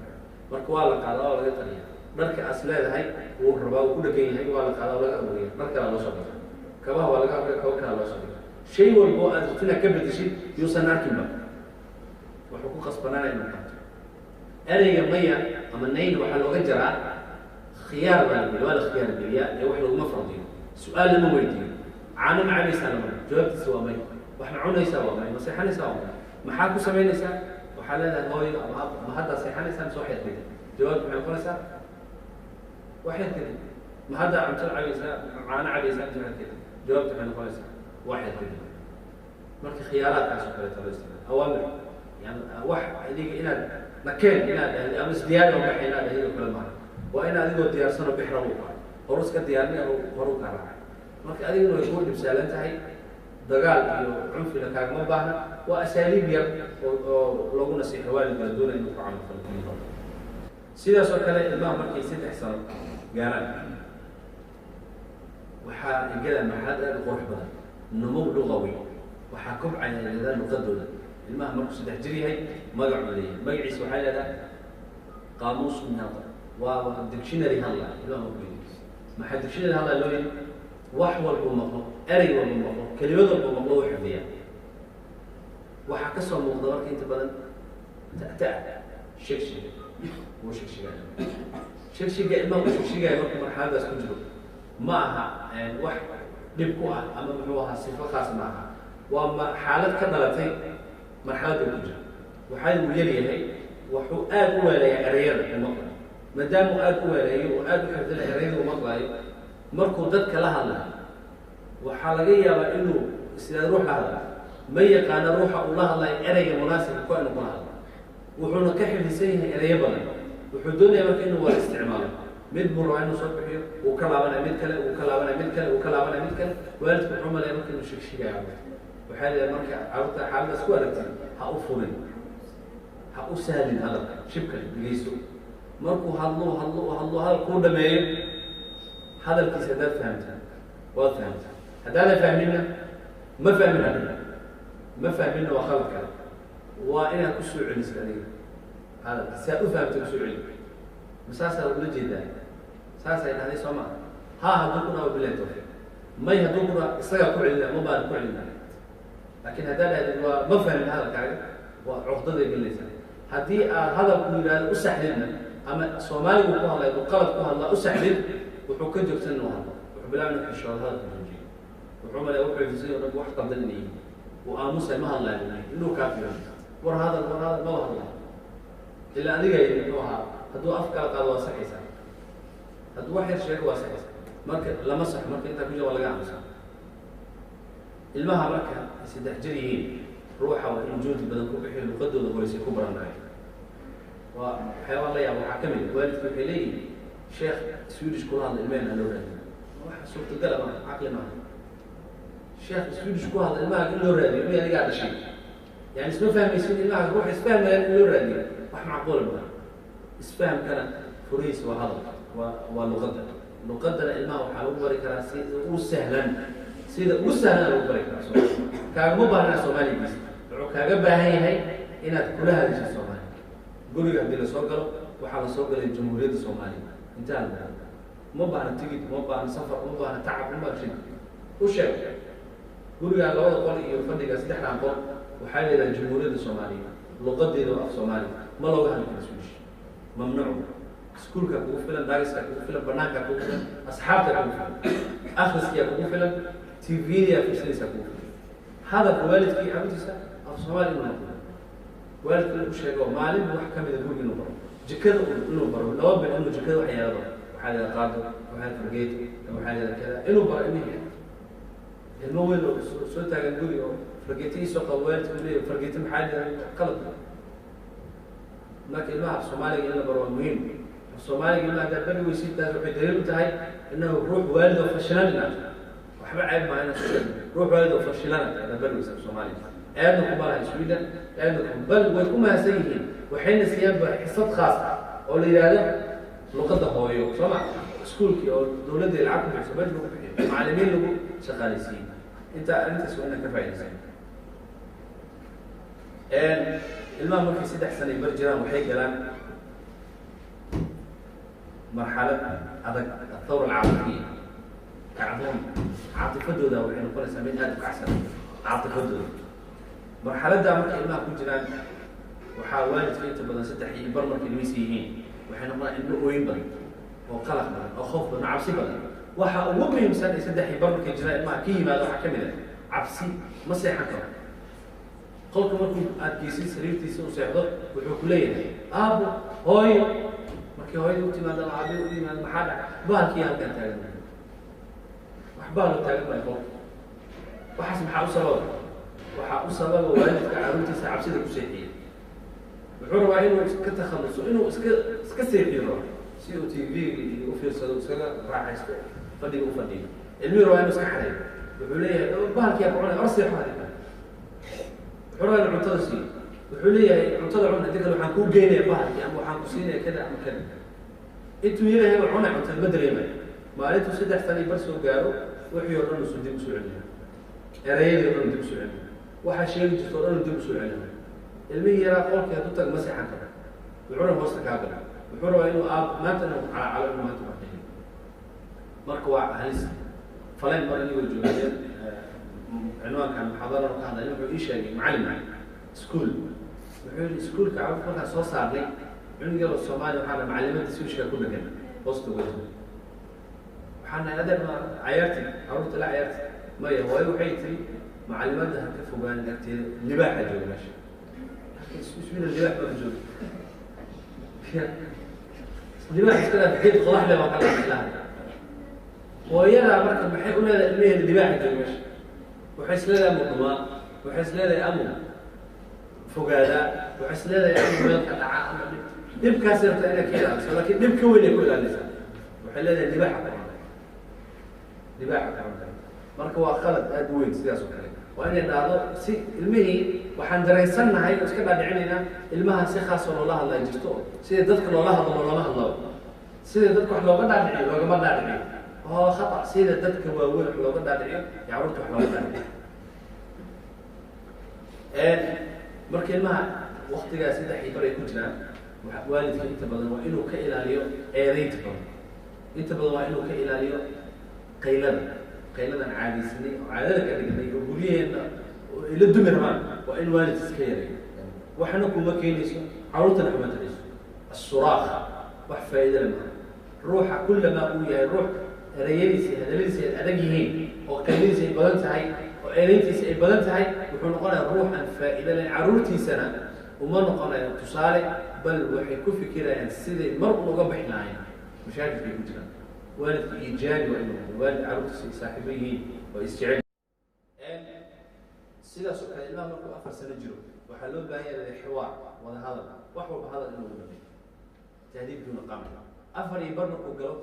[SPEAKER 3] Marka waa la qaadaa, waa laga qariya dharka aas leedahay wuu rabaa, wuu ku dhegan yahay, waa la qaadaa, waa laga aruuriya, dhar kalaa loo soo dhiga. Kabaha waa laga aruuriya, kaba kalaa loo soo dhiga. Shay walba oo aad rabtid inaad ka bedeshid yuusan arkinba, wuxuu ku qasbanaanaya inuu qaato. Ereyga maya ama nayn waxaa looga jaraa khiyaar baa la geliya, waa la khiyaar geliyaa ee wax laguma fardiyo. Su-aal lama weydiiyo. Caano ma cabaysaa lama, jawaabtiisa waa may. Wax ma cunaysaa? Waa may. Ma seexanaysaa? Waa may. Maxaa ku samaynaysaa? Waxaa leedahay hooyo ama ab, ma haddaa seexanaysaa mise wax yar kadib? Jawaabtu maxay noqonaysaa? Wax yar kadib. Ma haddaa cunto cabaysaa, caano cabaysaa mise wax yar kadib? Jawaabtu waxay noqonaysaa wax yar kadib. Marka khiyaaraadkaas oo kaleeto loo isticmaala. Awaamir yani wax adiga inaad nakeen inaad dhahdi ama isdiyaari oo baxay inaad dhahdi oo kale maaha. Waa in adigoo diyaarsanoo bix rabo kaa horu iska diyaarinay, horu kaa raacay. Marka adiguna way kuu dhibsaalan tahay, dagaal iyo cunfina kaagama baahna. Waa asaaliib yar oo loogu nasiixo waalidka la doonaya inuu ku camal falo. Sidaas oo kale ilmaha markay 3 sano gaaraan, waxaa ay galaan marxalad aada u qurux badan, نمو لغوي. Waxaa kobcaya leedaha luqadooda. Ilmaha markuu 3 jir yahay magacuu leeyahay, magaciisa waxaa leedaha قاموس ناطق, waa dictionary hadla. Ilmaha markuu yahay, maxaa dictionary hadla loo yihi? Wax walbuu maqlo, erey walbuu maqlo, kelimad walbuu maqlo, wuu xifdiyaa. Waxaa kasoo muuqda marka inta badan ta'ta'a, shegshiga wuu shegshigaya. Shegshiga ilmaha uu shegshigaya markuu marxaladaas ku jiro ma aha wax dhib ku ah ama muxuu ahaa sifo khaas ma aha, waa ma xaalad ka dhalatay marxaladda ku jiro. Waxaa uu yar yahay, wuxuu aada u weeleeyaa ereyada uu maqlayo. Maadaama uu aada u weeleeyo oo aada u xifdinaya ereyada uu maqlayo, markuu dadka la hadlayo waxaa laga yaabaa inuu sidaa ruux la hadlayo ma yaqaano ruuxa uu la hadlayo ereyga munaasibka ku inuu kula hadlo. Wuxuuna ka xifdisan yahay ereyo badan, wuxuu doonaya marka inuu wada isticmaalo. Mid buu rabaa inuu soo bixiyo, wuu ka laabanaya, mid kale wuu ka laabanaya, mid kale wuu ka laabanaya, mid kale. Waalidku wuxuu malaya marka inuu shegshegayo carruurta. Waxaa leeyahay marka carruurta xaaladaas ku aragtid, ha u furin, ha u sahlin hadalka, shibka dhegeyso. Markuu hadlo hadlo hadlo, hadal kuu dhameeyo, hadalkiisa haddaad fahamtaa waad fahamtaa, haddaadan fahminna ma fahmin adiga, ma fahminna waa khalad kale. Waa inaad kusoo celisid adiga hadalka si aad u fahamta. Kusoo celi, ma saasaa ula jeedaa? Saasay dhahday soo maa? Ha, hadduu ku dhaho bilahi tawfiiq, may hadduu ku dhaho isagaa ku celina, ma baan ku celina. Laakiin haddaad dhahdid waa ma fahmin hadalkaaga, waa cuqdaday gelinaysaa. Haddii aad hadalku yidhahdo u saxdidna, ama Soomaaligu ku hadlay hadduu qalad ku hadlaa u saxdid, wuxuu ka joogsan inuu hadlo, wuxuu bilaaba inuu xishoodo, hadalka joojiyo. Wuxuu malaya wuxuu xifdisan o dhan wax qaldan inay yihiin, uu aamusay, ma hadlayo, inuu kaa fiiro. War hadal, war hadal, maba hadlayo ilaa adiga yidhi. Muxuu ahaa? Hadduu af kala qaado waa saxaysaa, hadduu wax yar sheego waa saxaysaa. Marka lama saxo, marka intaa ku jira waa laga aamusaa. Ilmaha marka ay 3 jir yihiin, ruuxa waa inuu juhdi badan ku bixiyo luqadooda horeysay ku baranayo. Waa waxyaabaa la yaaba waxaa ka mid ah waalidku waxay leeyihiin sheekh Swedish kula hadla ilmahena ha loo raadiyo. Waxa suurtagala maaha, caqli maaha. Sheekh Swedish ku hadla ilmaha in loo raadiyo, ilmihi adigaa dhashay, yani isma fahmaysin. Ilmaha ruux isfahmayaan in loo raadiyo wax macquula maaha. Isfahamkana furihiisa waa hadalka, waa luqadda. Luqadana ilmaha waxaa lagu bari karaa si ugu sahlan, sida ugu sahlan lagu bari karaa. Soomaali kaagama baahna Soomaaligiisa, wuxuu kaaga baahan yahay inaad kula hadasho Soomaaliya. Guriga haddii lasoo galo, waxaa lasoo galay Jamhuuriyadda Soomaaliya. Intaa la uma baahna tigid, uma baahna safar, uma baahna tacab, uma baahna shay. U sheeg gurigaa labada qol iyo fadhiga saddexdan qol waxaa la yidhaha Jamhuuriyadda Soomaaliya, luqadeeda waa af Soomaaliya, ma looga hadli karo Swedish, mamnuuc. Iskuulka kugu filan, dagiskaa kugu filan, banaankaa kugu filan, asxaabta kugu filan, akhriskiyaa kugu filan, TV-daa fiirsanaysaa kugu filan. Hadalka waalidkii carruurtiisa af Soomaali inuu noqdo, waalidka inuu sheego maalinba wax kamida guriga inuu baro, jikada inuu baro, 2 bil inuu jikada wax yeelo baro, waxaa la qaado, waxaa fargeeto, waxaa la kada, inuu baro ilmihii. Ilmo weyn oo soo taagan guri oo fargeeto iisoo qabo, waalidku leeyahay fargeeto maxaa la qalad. Marka ilmaha af Soomaaliga in la baro waa muhiim. Af Soomaaliga ilmaha haddaad bari weysid, taas waxay daliil u tahay innahu ruux waalid oo fashilan inaad. Waxba ceeb maa inaad ku sheegno ruux waalid oo fashilana haddaad bari weysid af Soomaaliga. Ceebna kuma laha Sweden, ceebna kuma, bal way ku mahadsan yihiin. Waxayna siiyaan xisad khaas ah oo la yidhaahdo luqadda hooyo, soo ma? Iskuulkii oo dowladda lacag ku bixiso, meesha lagu bixiyo, macallimiin lagu shaqaaleysiiyey. Intaa arrintaas waa inaan ka faa'iidaysan. Ilmaha markay 3 sana ay bar jiraan, waxay galaan marxalad adag, athawra alcaatifiya, kacdoon. Caatifadooda waxay noqonaysaa mid aada u kacsan caatifadooda. Marxaladdaa markay ilmaha ku jiraan, waxaa waalidka inta badan 3 iyo bar markay ilmihiisa yihiin, waxay noqonaa ilmo ooyin badan oo qalaq badan oo khoof badan oo cabsi badan. Waxa ugu muhiimsan ay 3 iyo bar markay jiraan ilmaha ka yimaado waxaa ka mid ah cabsi. Ma seexan karo. Qolka markuu aada geysid sariirtiisa u seexdo, wuxuu ku leeyahay aabo, hooyo. Markii hooyada u timaado ama aabe u yimaado, maxaa dhac? Bahalkii halkaan taagan, wax bahalo taagan maayo qolka. Waxaas maxaa u sababa? Waxaa u sababa waalidka carruurtiisa cabsida ku seexiyey. Wuxuu rabaa inuu iska takhaluso, inuu iska seexiyo rabo si uu TV-ga iyo u fiirsado, iskaga raaxaysto, fadhiga u fadhiyo. Ilmihii rabaa inuu iska xareeyo. Wuxuu leeyahay bahalkiyaa ku cunay, or seexo adiga. Wuxuu rabaa inuu cuntada siiyo. Wuxuu leeyahay cuntada cun, inta kale waxaan kuu geynaya bahalkii ama waxaan ku siinaya kada ama kada. Intuu yarahay waa cunay cuntada, ma dareemayo. Maalintuu 3 sana iyo bar soo gaaro, wixii oo dhan usuu dib usoo celinayo, erayadii o dhan dib usoo celinayo, waxaa sheegi jirta o dhan dib usoo celinayo. Ilmihii yaraa qolkii hadduu tag ma seexan karo. Wuxuu rabaa hoosta kaa galo. Wuxuu rabaa inuu aab maanta inuu calacalo, inuu maanta waxeeyo. Marka waa halis faleen. Mar anigoo joogay cinwaankan muxaadarada ka hadlay, wuxuu ii sheegay macallin iskuul. Wuxuu yihi iskuulka carruurta markaan soo saarnay, cunug yaroo Soomaaliya, waxaa dhahay macalimadda Swedishka ku dhegan hoosta uga jira. Waxaan nahay adeer, ma cayaarti carruurta la cayaarti? Maya hooyo, waxay tiri macalimadda ha ka fogaanin agteeda, libaaxa jooga meesha. Sweden libaax baa jooga? Libaax iska dhaaf, geed qodax leh baa kala ilaha. Hooyadaa marka maxay u leedahay ilmaheeda libaaxa jooga meesha? Waxay is leedahay amu dhumaa, waxay is leedahay amu fogaadaa, waxay is leedahay amu meel ka dhaca ama dhib. Dhibkaas rabtaa inay ka ilaaliso, laakiin dhib ka weyn ay ku ilaalinaysaa. Waxay leedahay libaaxa ku cunay, libaaxa ku cunay. Marka waa qalad aada u weyn. Sidaas oo kale waa inay dhahdo si ilmihii waxaan dareensannahay oo iska dhaadhicinaynaa ilmaha si khaasoo loola hadlaa jirto. Sida dadka loola hadlo loolama hadlaba, sida dadka wax looga dhaadhiciyo loogama dhaadhiciyo. Waa khata. Sida dadka waaweyn wax looga dhaadhiciyo iyo carruurta wax looga dhaadhiciyo. Marka ilmaha waktigaa 3 iyo bar ay ku jiraan, waalidka inta badan waa inuu ka ilaaliyo eedaynta badan. Inta badan waa inuu ka ilaaliyo qaylada. Qayladan caadaysanay oo caadada ka dhignay oo guryaheena oo ila dumi rabaan, waa in waalidka iska yareeyo. Waxna kuma keenayso, carruurtana kuma tarayso. Asuraakh wax faa'iida le maaha. Ruuxa kullamaa uu yahay ruux erayadiisa iyo hadaladiisa ay adag yihiin oo qayladiisa ay badan tahay oo eedayntiisa ay badan tahay, wuxuu noqonayaa ruux aan faa'iida lahayn. Carruurtiisana uma noqonayo tusaale, bal waxay ku fikirayaan siday mar un uga bixi lahayn mashaakilkay ku jiraan. Waalidka iijaabi waa inuu noqdo waalid carruurtiisa ay saaxiibo yihiin oo isjecel. Sidaas oo kale ilmaha markuu 4 sano jiro waxaa loo baahan yahay xiwaar, wada hadal, wax walba hadal inuu dhameeyo, tahdiib duuna qamc. 4.5 markuu galo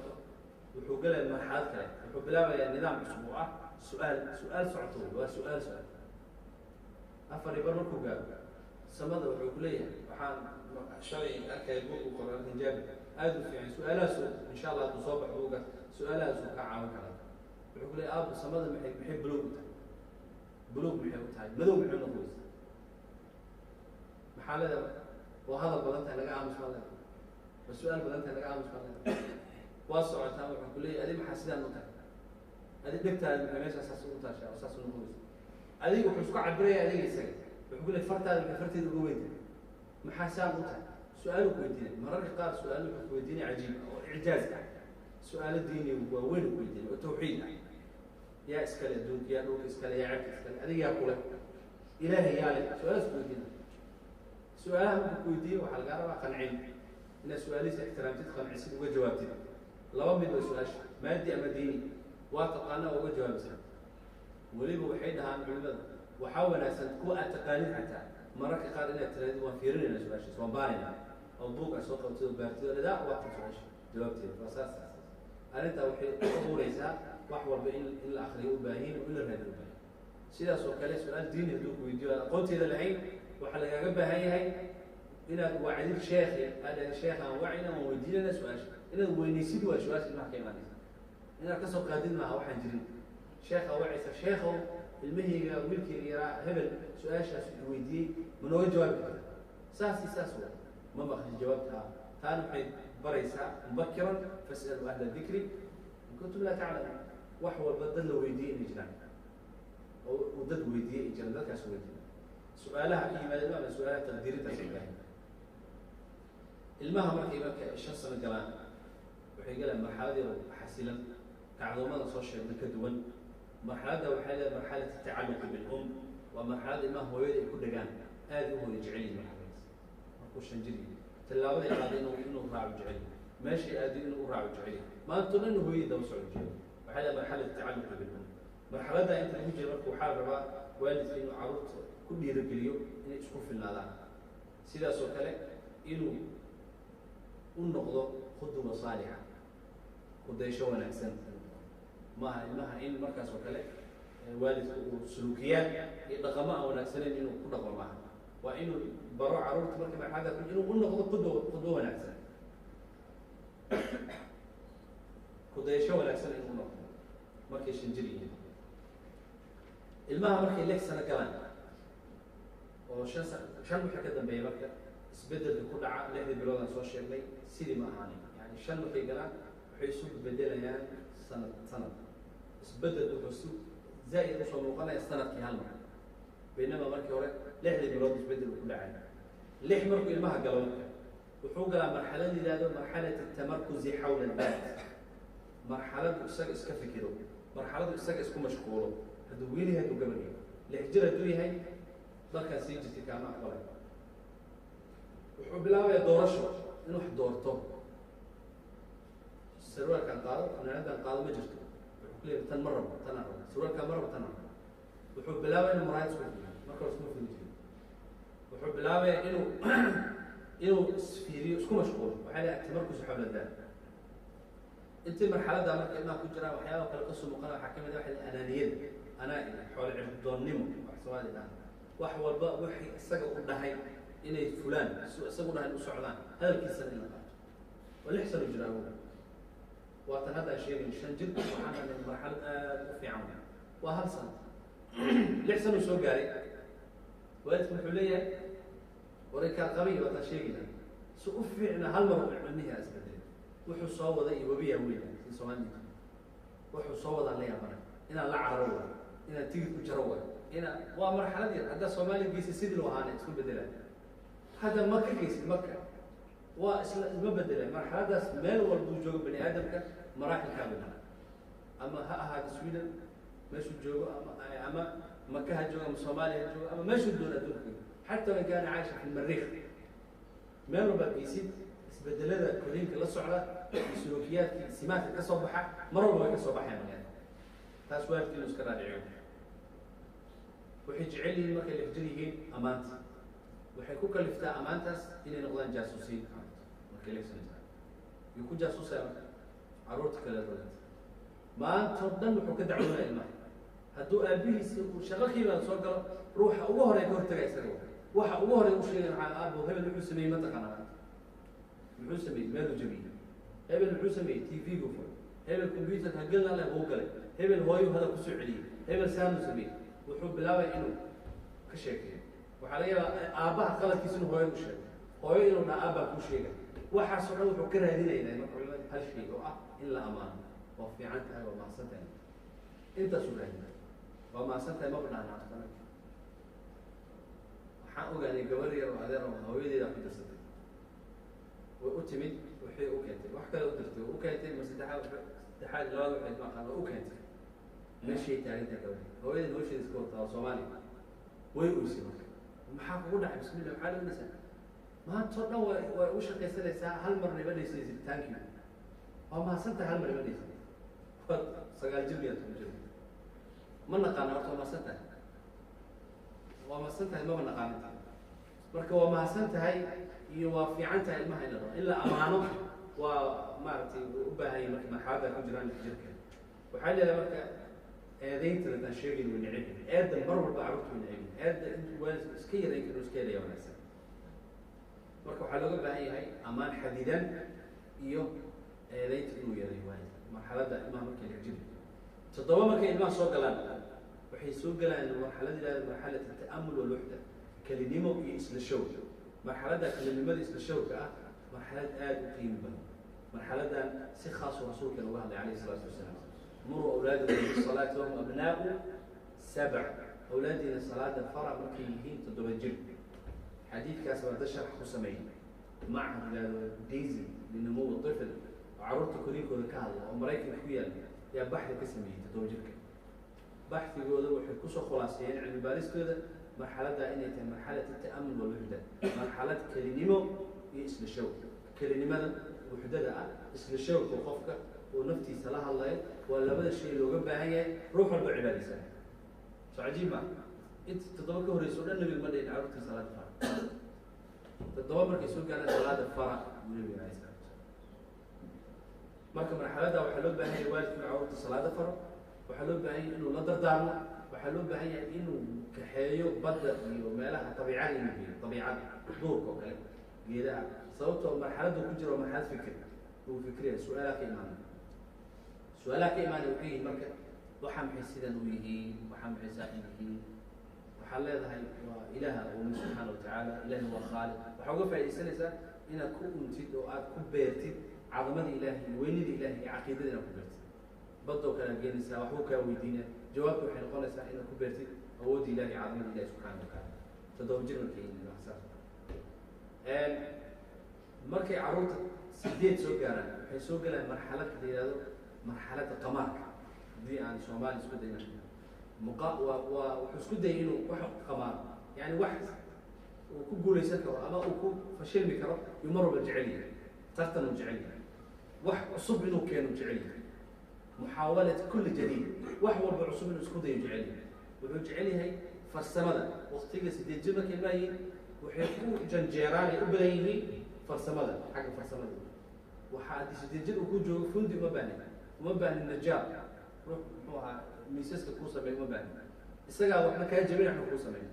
[SPEAKER 3] wuxuu galayaa marxalad kale, wuxuu bilaabayaa nidaam cusub oo ah su-aal, su-aal socoto, waa su-aal su-aal. 4.5 markuu gaaro samada wuxuu ku leeyahay, waxaan shalay arkaya buug uu qoray Alhinjaabi aada u fiican, su-aalahaasu insha Allah hadduu soo baxo buugaas su-aalahaasuu kaa caawin karaa. Wuxuu ku leeyahay, aabbo samada maxay buluug u tahay? Buluug maxay u tahay? Madow maxay noqonaysaa? Maxaa leedahay? Waa hadal badan tahay, laga aamus baa leedahay, waa su-aal badan tahay, laga aamus baa leedahay. Waa socotaa, wuxuu ku leeyahay, adi maxaa sidaan u tahay? Adi dhegtaada maxay meeshaa saas ugu taashaa oo saas u noqonaysa? Adiga wuxuu isku cabiraya adiga isaga, wuxuu ku leeyahay, fartaada maxay farteeda uga weyn tahay? Maxaa saan u tahay? Su-aal ku weydiinay. Mararka qaar su-aal wuxuu ku weydiinay cajiib oo icjaaz ah, su-aalo diini waaweyn ku weydiinay oo tawxiid ah. Yaa iskale adduunka? Yaa dhulka iskale? Yaa cirka iskale? Adiga yaa kule? Ilaahay yaa leh? Su-aalaas ku weydiinay. Su-aalaha markuu ku weydiiyo waxaa lagaa rabaa qancin, inaad su-aalihiisa ixtiraamtid, qancisid, uga jawaabtid. Laba mid waa su-aasha, maadi ama diini, waa taqaana waa uga jawaabaysaa. Weliba waxay dhahaan culimada, waxaa wanaagsan kuwa aad taqaanid xataa mararka qaar inaad tirahdid waan fiirinayna su-aashaas, waan baarayna, oo buug aad soo qabatid oo baartid oo lidaa waa tan su-aasha jawaabteeda waa saas saas. Arrintaa waxay ku abuureysaa wax walba in la akriyo u baahin oo in la raadiyo u baahin. Sidaas oo kale su-aal diini hadduu ku weydiiyo aad aqoonteeda lahayn, waxaa lagaaga baahan yahay inaad wacdid sheekhi, aad dhahid sheekhaan wacina, waan weydiinayna su-aasha. Inaad weynaysid waa su-aasha ilmaha ka imaanaysa, inaad kasoo qaadid maaha waxaan jirin. Sheekhaa wacaysa, sheekhow ilmahayga wiilkayga yaraa hebel su-aashaas weydiiyey, ma nooga jawaabi karta? Saas iyo saas wa ma maqli jawaabta. Taana waxay baraysaa mubakiran, fas'aluu ahla dikri in kuntum laa taclamuun. Wax walba dad la weydiiyey inay jiraan oo uu dad weydiiyey ay jiraan, dadkaas weydiiyey su-aalaha ka yimaada ilmaha, su-aalaha taqdiirintaas ay baahan. Ilmaha markay marka ay 5 sano galaan waxay galaan marxalad yar xasilan, kacdoomada soo sheegna ka duwan. Marxaladda waxay leedahay marxalat tacalluqi bil-um, waa marxalad ilmaha hooyada ay ku dhagaan, aada u hooyo jecel yihin. Marxaladaas markuu 5 jir yahay, tallaabadii qaaday inuu raaco jecel yahay, meeshay aado inuu u raaco jecel yahay, maanta o dhan inuu hooyadii daba socdo jecel. Waxay leedahay marxalat tacalluqi bil-um. Marxaladda inta lagu jiro marka waxaa la rabaa waalidka inuu carruurta ku dhiirogeliyo inay isku filnaadaan, sidaas oo kale inuu u noqdo qudwa saalixa, kudaysho wanaagsan. Maaha ilmaha in markaas oo kale waalidka uu suluukiyaad iyo dhaqamo aan wanaagsanayn inuu ku dhaqmo maaha. Waa inuu baro carruurta marka marxaladda inuu u noqdo qudwo wanaagsan, kudaysho wanaagsan inuu u noqdo markay 5 jir yihiin. Ilmaha markay 6 sano galaan oo 5 sano, 5 wixii ka dambeeya, marka isbedelka ku dhaca 6dii bilood aan soo sheegnay sidii ma ahaanin. Yani 5 markay galaan waxay isu bedelayaan sanad sanad. Isbedel wuxuu si zaa'id usoo muuqanaya sanadkii hal mar, baynama markii hore 6dii bilood isbedel uu ku dhacay. 6 markuu ilmaha galo marka wuxuu galaa marxalad yidhahdo marxalat atamarkuzi xawla aldaat, marxaladu isaga iska fikiro, marxaladu isaga isku mashquulo. Hadduu wiil yahay, hadduu gabar yahay, 6 jir hadduu yahay, dalkaa sii jirtay kaama aqbalay. Wuxuu bilaabayaa doorasho, inuu wax doorto. Sarwaalkaan qaado, funaanadan qaado ma jirto. Wuxuu ku leeyahay tan ma rabo, tanaan rabo, sarwaalkaan ma rabo, tanaan rabo. Wuxuu bilaabaya inuu muraayad isku fiiriyo, marka hore iskuma fiiri jirin. Wuxuu bilaabaya inuu isfiiriyo, isku mashquulo. Waxay leeyahay atamarkus xawla daat. Intii marxaladda marka ilmaha ku jiraan waxyaaba kale kasoo muuqana waxaa kamid ah waxa anaaniyada, anaa xoolo cirdoonnimo, wax Soomaali dhahan. Wax walba wixii isaga u dhahay inay fulaan, su isaga u dhahay in u socdaan, hadalkiisana in la qaato. Waa 6 sano jiraa. Waa tan haddaan sheegayn 5 jir, waxaan dhahnay marxalad aada u fiican waa hal sano. 6 sano soo gaaray, waalidku wuxuu leeyahay waraykaa qabay. Waa taan sheegayna si u fiicna hal mar ilmihii isbedelay. Wuxuu soo waday iyo webiyaa weyna si Soomaalida wuxuu soo wadaan la yaabana, inaan la cararo waayo, inaan tigid ku jaro waayo, inaan waa marxalad yar. Haddaa Soomaaliya geysa sidii loo ahaana isku bedelaa, hadda Maka geysid Maka waa isla isma bedelay. Marxaladaas meel walbuu joogo bani aadamka maraaxilkaa bedela, ama ha ahaado Sweden meeshuu joogo, ama Maka ha joogo, ama Soomaaliya ha joogo, ama meeshuu doono adduunka, xataa in kaana caisha fi lmariikh, meel walbaad geysid isbedelada koriinka la socda iyo suluukiyaadkii simaadka ka soo baxa mar walba way ka soo baxayan magaalada. Taas waalidka inuu iska dhaadhiciyo. Waxay jecel yihiin markay 6 jir yihiin amaanta. Waxay ku kaliftaa amaantaas inay noqdaan jaasuusiin markay 6 sano jiraan. Yuu ku jaasuusaya marka carruurta kale rogaanta. Maanta oo dhan wuxuu ka dacwoonaya ilmaha. Hadduu aabihiisi uu shaqo ka yimaado soo galo, ruuxa ugu horey ka hortaga isaga. Waxa ugu horey u sheegay maxaa? Aabo, hebel wuxuu sameeyey ma taqaanaa maanta? Muxuu sameeyey? Meeluu jabiyey. Hebel muxuu sameeyey? TV-gu furay. Hebel computerka hagelna leh buu galay. Hebel hooyuu hada kusoo celiyey. Hebel saanuu sameeyey. Wuxuu bilaabay inuu ka sheekeeyo. Waxaa laga yaabaa aabbaha qaladkiisa inuu hooyada u sheego, hooyo inuu dhaa aabbaa kuu sheegay. Waxaasoo dhan wuxuu ka raadinaynaa marka culimada hal shay oo ah in la amaano. Waa fiican tahay, waa mahadsan tahay, intaasuu raadinaya. Waa mahadsan tahay maba dhahna aqtana. Waxaan ogaanay gabar yar oo adeer oo hooyadeeda ku dirsatay. Way u timid, waxay u keentay wax kale u dirtay, way u keentay ma saddexaad, saddexaad, labaad waxay maqaan, way u keentay. Meeshay taagantahay gabadhi, hooyadeed hawsheeda iska wataa, waa Soomaaliya. Way oysay marka. Maxaa kugu dhacay? Bismillah, maxaa la oynaysaa? Maanta oo dhan way u shaqaysanaysaa, hal marna ima dhaysanaysid "thank you", waa mahadsan tahay, hal mar ima dhaysan. Waa 9 jir miya, 10 jir? Ma naqaana horta waa mahadsan tahay. Waa mahadsan tahay maba naqaaninta. Marka waa mahadsan tahay iyo waa fiican tahay ilmaha in la dhaho, in la amaano, waa maaragtay u baahan yahay marka marxaladda ku jiraan 6 jirka. Waxaa leedahay marka eedaynta haddaan sheegayn, way neceb yihiin eedda. Mar walba carruurtu way neceb yihiin eedda. Intuu waalidku iska yarayn karo iska yaraya wanaagsan. Marka waxaa looga baahan yahay ammaan xadidan iyo eedaynta inuu yareeyo waalidka marxaladda ilmaha markay 6 jir. 7 markay ilmaha soo galaan, waxay soo galaan marxalad yidhahda marxalat التأمل والوحدة, kelinimo iyo isla show. Marxaladda kelinimada isla showka ah marxalad aada u qiimi badan. Marxaladan si khaasuu rasuulkeena uga hadlay calayhi salaatu wasalaam: "مروا أولادكم بالصلاة وهم أبناء 7." Awlaadiina salaada fara markay yihiin 7 jir. Xadiidkaas baa dad sharx ku sameeyey machad yidhahdo DAISY لنمو الطفل oo carruurta koriinkooda ka hadla oo Maraykanka ku yaala yaa baxdi ka sameeyey 7 jirka. Baxdigooda waxay kusoo khulaaseeyeen cilmi baaristooda marxaladda inay tahay marxalat التأمل والوحدة, marxalad kelinimo iyo isla show. Kelinimada wuxdada ah, isla showka qofka uu naftiisa la hadlayo, waa labada shay looga baahan yahay ruux walba cibaadaysan. Soo cajiib ma inta 7 ka horeysa o dhan nabiga ma dhihin carruurtii salaada fara. 7 markay soo gaaraan salaada fara buu nabiga alayhi salatu wasalaam. Marka marxaladda waxaa loo baahan yahay waalidku inuu carruurta salaada faro, waxaa loo baahan yahay inuu la dardaarmo, waxaa loo baahan yahay inuu kaxeeyo badda iyo meelaha dabiicada, inuu geeyo dabiicada, duurka oo kale, geedaha, sababtoo marxaladdu ku jiro marxalad fikir uu fikriya. Su-aalaha ka imaanay, su-aalaha ka imaanay waxay yihiin marka: waxaa maxay sidan u yihiin? Waxaa maxay saa u yihiin? Waxaad leedahay waa Ilaaha uumay subxaana watacaala, Ilahi waa khaaliq. Waxaa uga faaidaysanaysaa inaad ku untid oo aad ku beertid cadamada Ilahi iyo weynida Ilahi iyo caqiidada inaad ku beertid. Badoo kale aad geenaysaa, waxbuu kaa weydiinaa, jawaabta waxay noqonaysaa inaad ku beertid awoodda Ilahi iyo cadamada Ilahi subxaana watacaala. 7 jir markay yihiin saas. Markay carruurta 8 soo gaaraan, waxay soo galaan marxalad la yihahdo marxaladda qamaarka. Haddii aan Soomaali isku dayna muqa waa wuxuu isku dayay inuu wax qamaaro, yani wax uu ku guulaysan karo ama uu ku fashilmi karo yuu mar walba jecel yahay. Tartan uu jecel yahay, wax cusub inuu keeno jecel yahay, محاولة كل جديد, wax walba cusub inuu isku dayo jecel yahay. Wuxuu jecel yahay farsamada. Waqtiga 8 jir markay ilmaha yihiin, waxay ku janjeeraan ay u badan yihiin farsamada, xagga farsamada. Waxaa haddii 8 jir uu ku joogo, fundi uma baahnin, uma baahnin najaar, ruux muxuu ahaa miisaska kuu sameey uma baahnin. Isagaa waxna kaa jabin, waxna kuu sameey.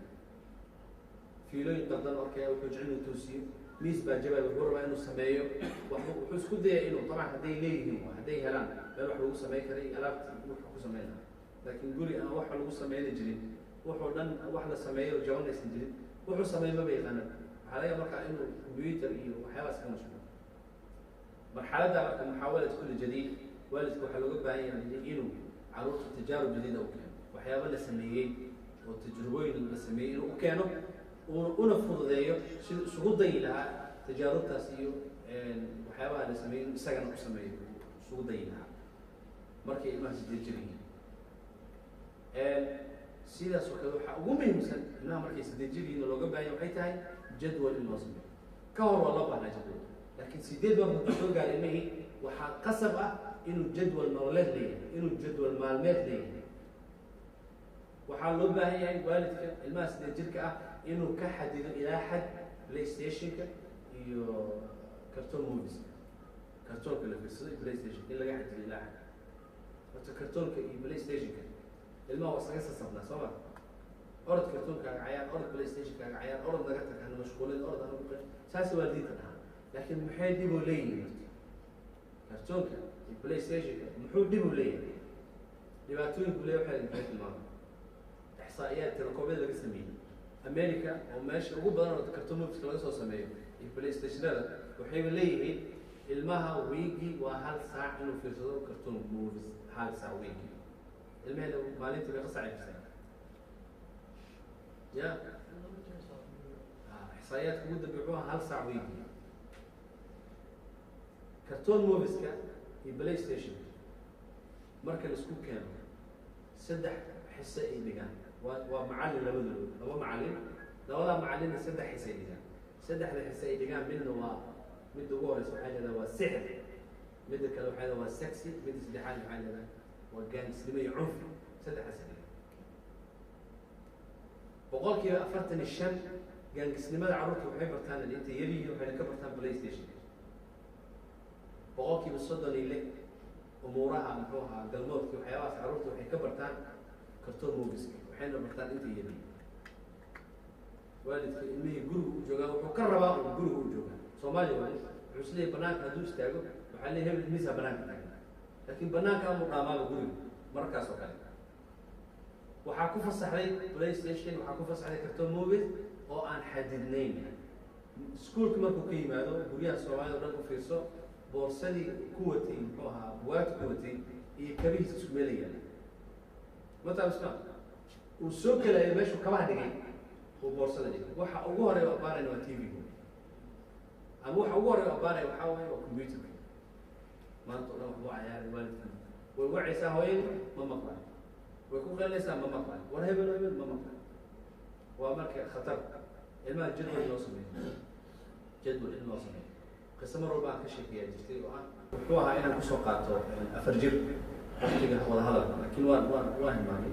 [SPEAKER 3] Fiilooyin qaldan arkaya, wuxuu jecel inuu toosiyo. Miis baa jabay, wuxuu rabaa inuu sameeyo. Wuxuu isku dayay inuu, dabcan hadday leeyihiin, waa hadday helaan meel wax lagu sameyn karay, alaabti wuxuu ku sameyn lahaa. Laakiin guri aan wax lagu sameyna jirin, wuxuu dhan wax la sameeyo jaban aysan jirin, wuxuu sameey maba yaqaanan. Waxaa laga yaaba markaa inuu computer iyo waxyaabaas ka mashquul. Marxaladda marka محاولة كل جديد, waalidka waxaa looga baahan yahay inuu caruurta تجارب جديدة u keeno, waxyaaba la sameeyey oo tajrubooyin la sameeyey inuu u keeno, una fududeeyo siduu isugu dayi lahaa tajaarubtaas iyo waxyaabaha la sameeyey inuu isagana u sameeyo isugu dayi lahaa markay ilmaha 8 jir yihiin. Sidaas oo kale waxaa ugu muhiimsan ilmaha markay 8 jir yihiin oo looga baahan yahay waxay tahay jadwal in loo sameeyo. Ka hor waa loo baahnaa jadwal, laakiin 8 marka hadduu soo gaaro ilmihii, waxaa qasab ah inuu jadwal nololeed leeyahay, inuu jadwal maalmeed leeyahay. Waxaa loo baahan yahay waalidka ilmaha 8 jirka ah inuu ka xadido ilaa xad PlayStationka iyo cartoon movies, kartoonka la fiirsado iyo PlayStation in laga xadido ilaa xad. Horta kartoonka iyo PlayStationka ilmaha waa isaga sasabnaa, soo ma? Orod kartoonkaaga cayaar, orod PlayStationkaaga cayaar, orod naga tag, hana mashquulin, orod hana ku saas waalidiinta dhahaa. Laakiin maxay dhib oo leeyihiin horta kartoonka iyo PlayStationka? Muxuu dhib u leeyahay? Dhibaatooyinku leeyahay waxay maxay tilmaamay ixsaa'iyaad telekoobyada laga sameeyey America, oo meesha ugu badan oo cartoon movieska laga soo sameeyo iyo PlayStationada, waxayba leeyihiin ilmaha wiigi waa 1 saac inuu fiirsado cartoon movies, 1 saac wiigi. Ilmaheena maalintii meeqa saac ay fiirsadaan? Ya, ixsaa'iyaadka ugu dambe wuxuu ahaa 1 saac wiigi. Cartoon movieska iyo PlayStation marka la isku keeno 3 xiso ay dhigaan. Waa macallin labadooda, laba macallin, labadaa macallinna 3 xiso ay dhigaan. 3da xiso ay dhigaan, midna waa midda ugu horeysa waxay leedahay waa sixir, midda kale waxay leedahay waa sexy, midda saddexaad waxay leedahay waa gaangisnimo iyo cunfi. 3 ay dhigaan. 45% gaangisnimada carruurta waxay bartaan inta yaryihiin, waxayna ka bartaan PlayStation. 36% umuuraha, muxuu ahaa, galmoodka, waxyaabahaas carruurta waxay ka bartaan cartoon movieska, waxayna bartaan inta yaryihiin. Waalidka ilmihii guriga u joogaa wuxuu ka rabaa uu guriga u joogaa. Soomaaliya waa wuxuu isleeyahay banaanka hadduu istaago waxaa leeyahay hebel ilmihiisa banaanka taagan, laakiin banaanka amuu dhaamaaba guriga. Markaas oo kale waxaa ku fasaxday PlayStation, waxaa ku fasaxday cartoon movies oo aan xadidnayn. Iskuulka markuu ka yimaado, guryaha Soomaalida o dhan ku fiirso, boorsadii ku watay, muxuu ahaa, buwaagta ku watay iyo kabihiisa isku meelayaan mataa uu soo kelayo. Meeshuu kabaha dhigay uu boorsada dhigay, waxa ugu horeya oo abaarayna waa TV, ama waxa ugu horeya oo abaaraya waxaa waaye waa computerka. Maanta o dhan waxbuu cayaaray. Waalidkii way wacaysaa, hooyadii ma maqlayo, way ku qalinaysaa, ma maqlayo, war hebel hebel ma maqlayo. Waa marka khatar ilmaha jadwal loo sameeyo, jadwal in loo sameeyo. Qiso mar walba aan ka sheekeeyaa jirtay oo ah wuxuu ahaa inaan kusoo qaato 4 jir waqtiga wada hadalka, laakiin waan hilmaamay.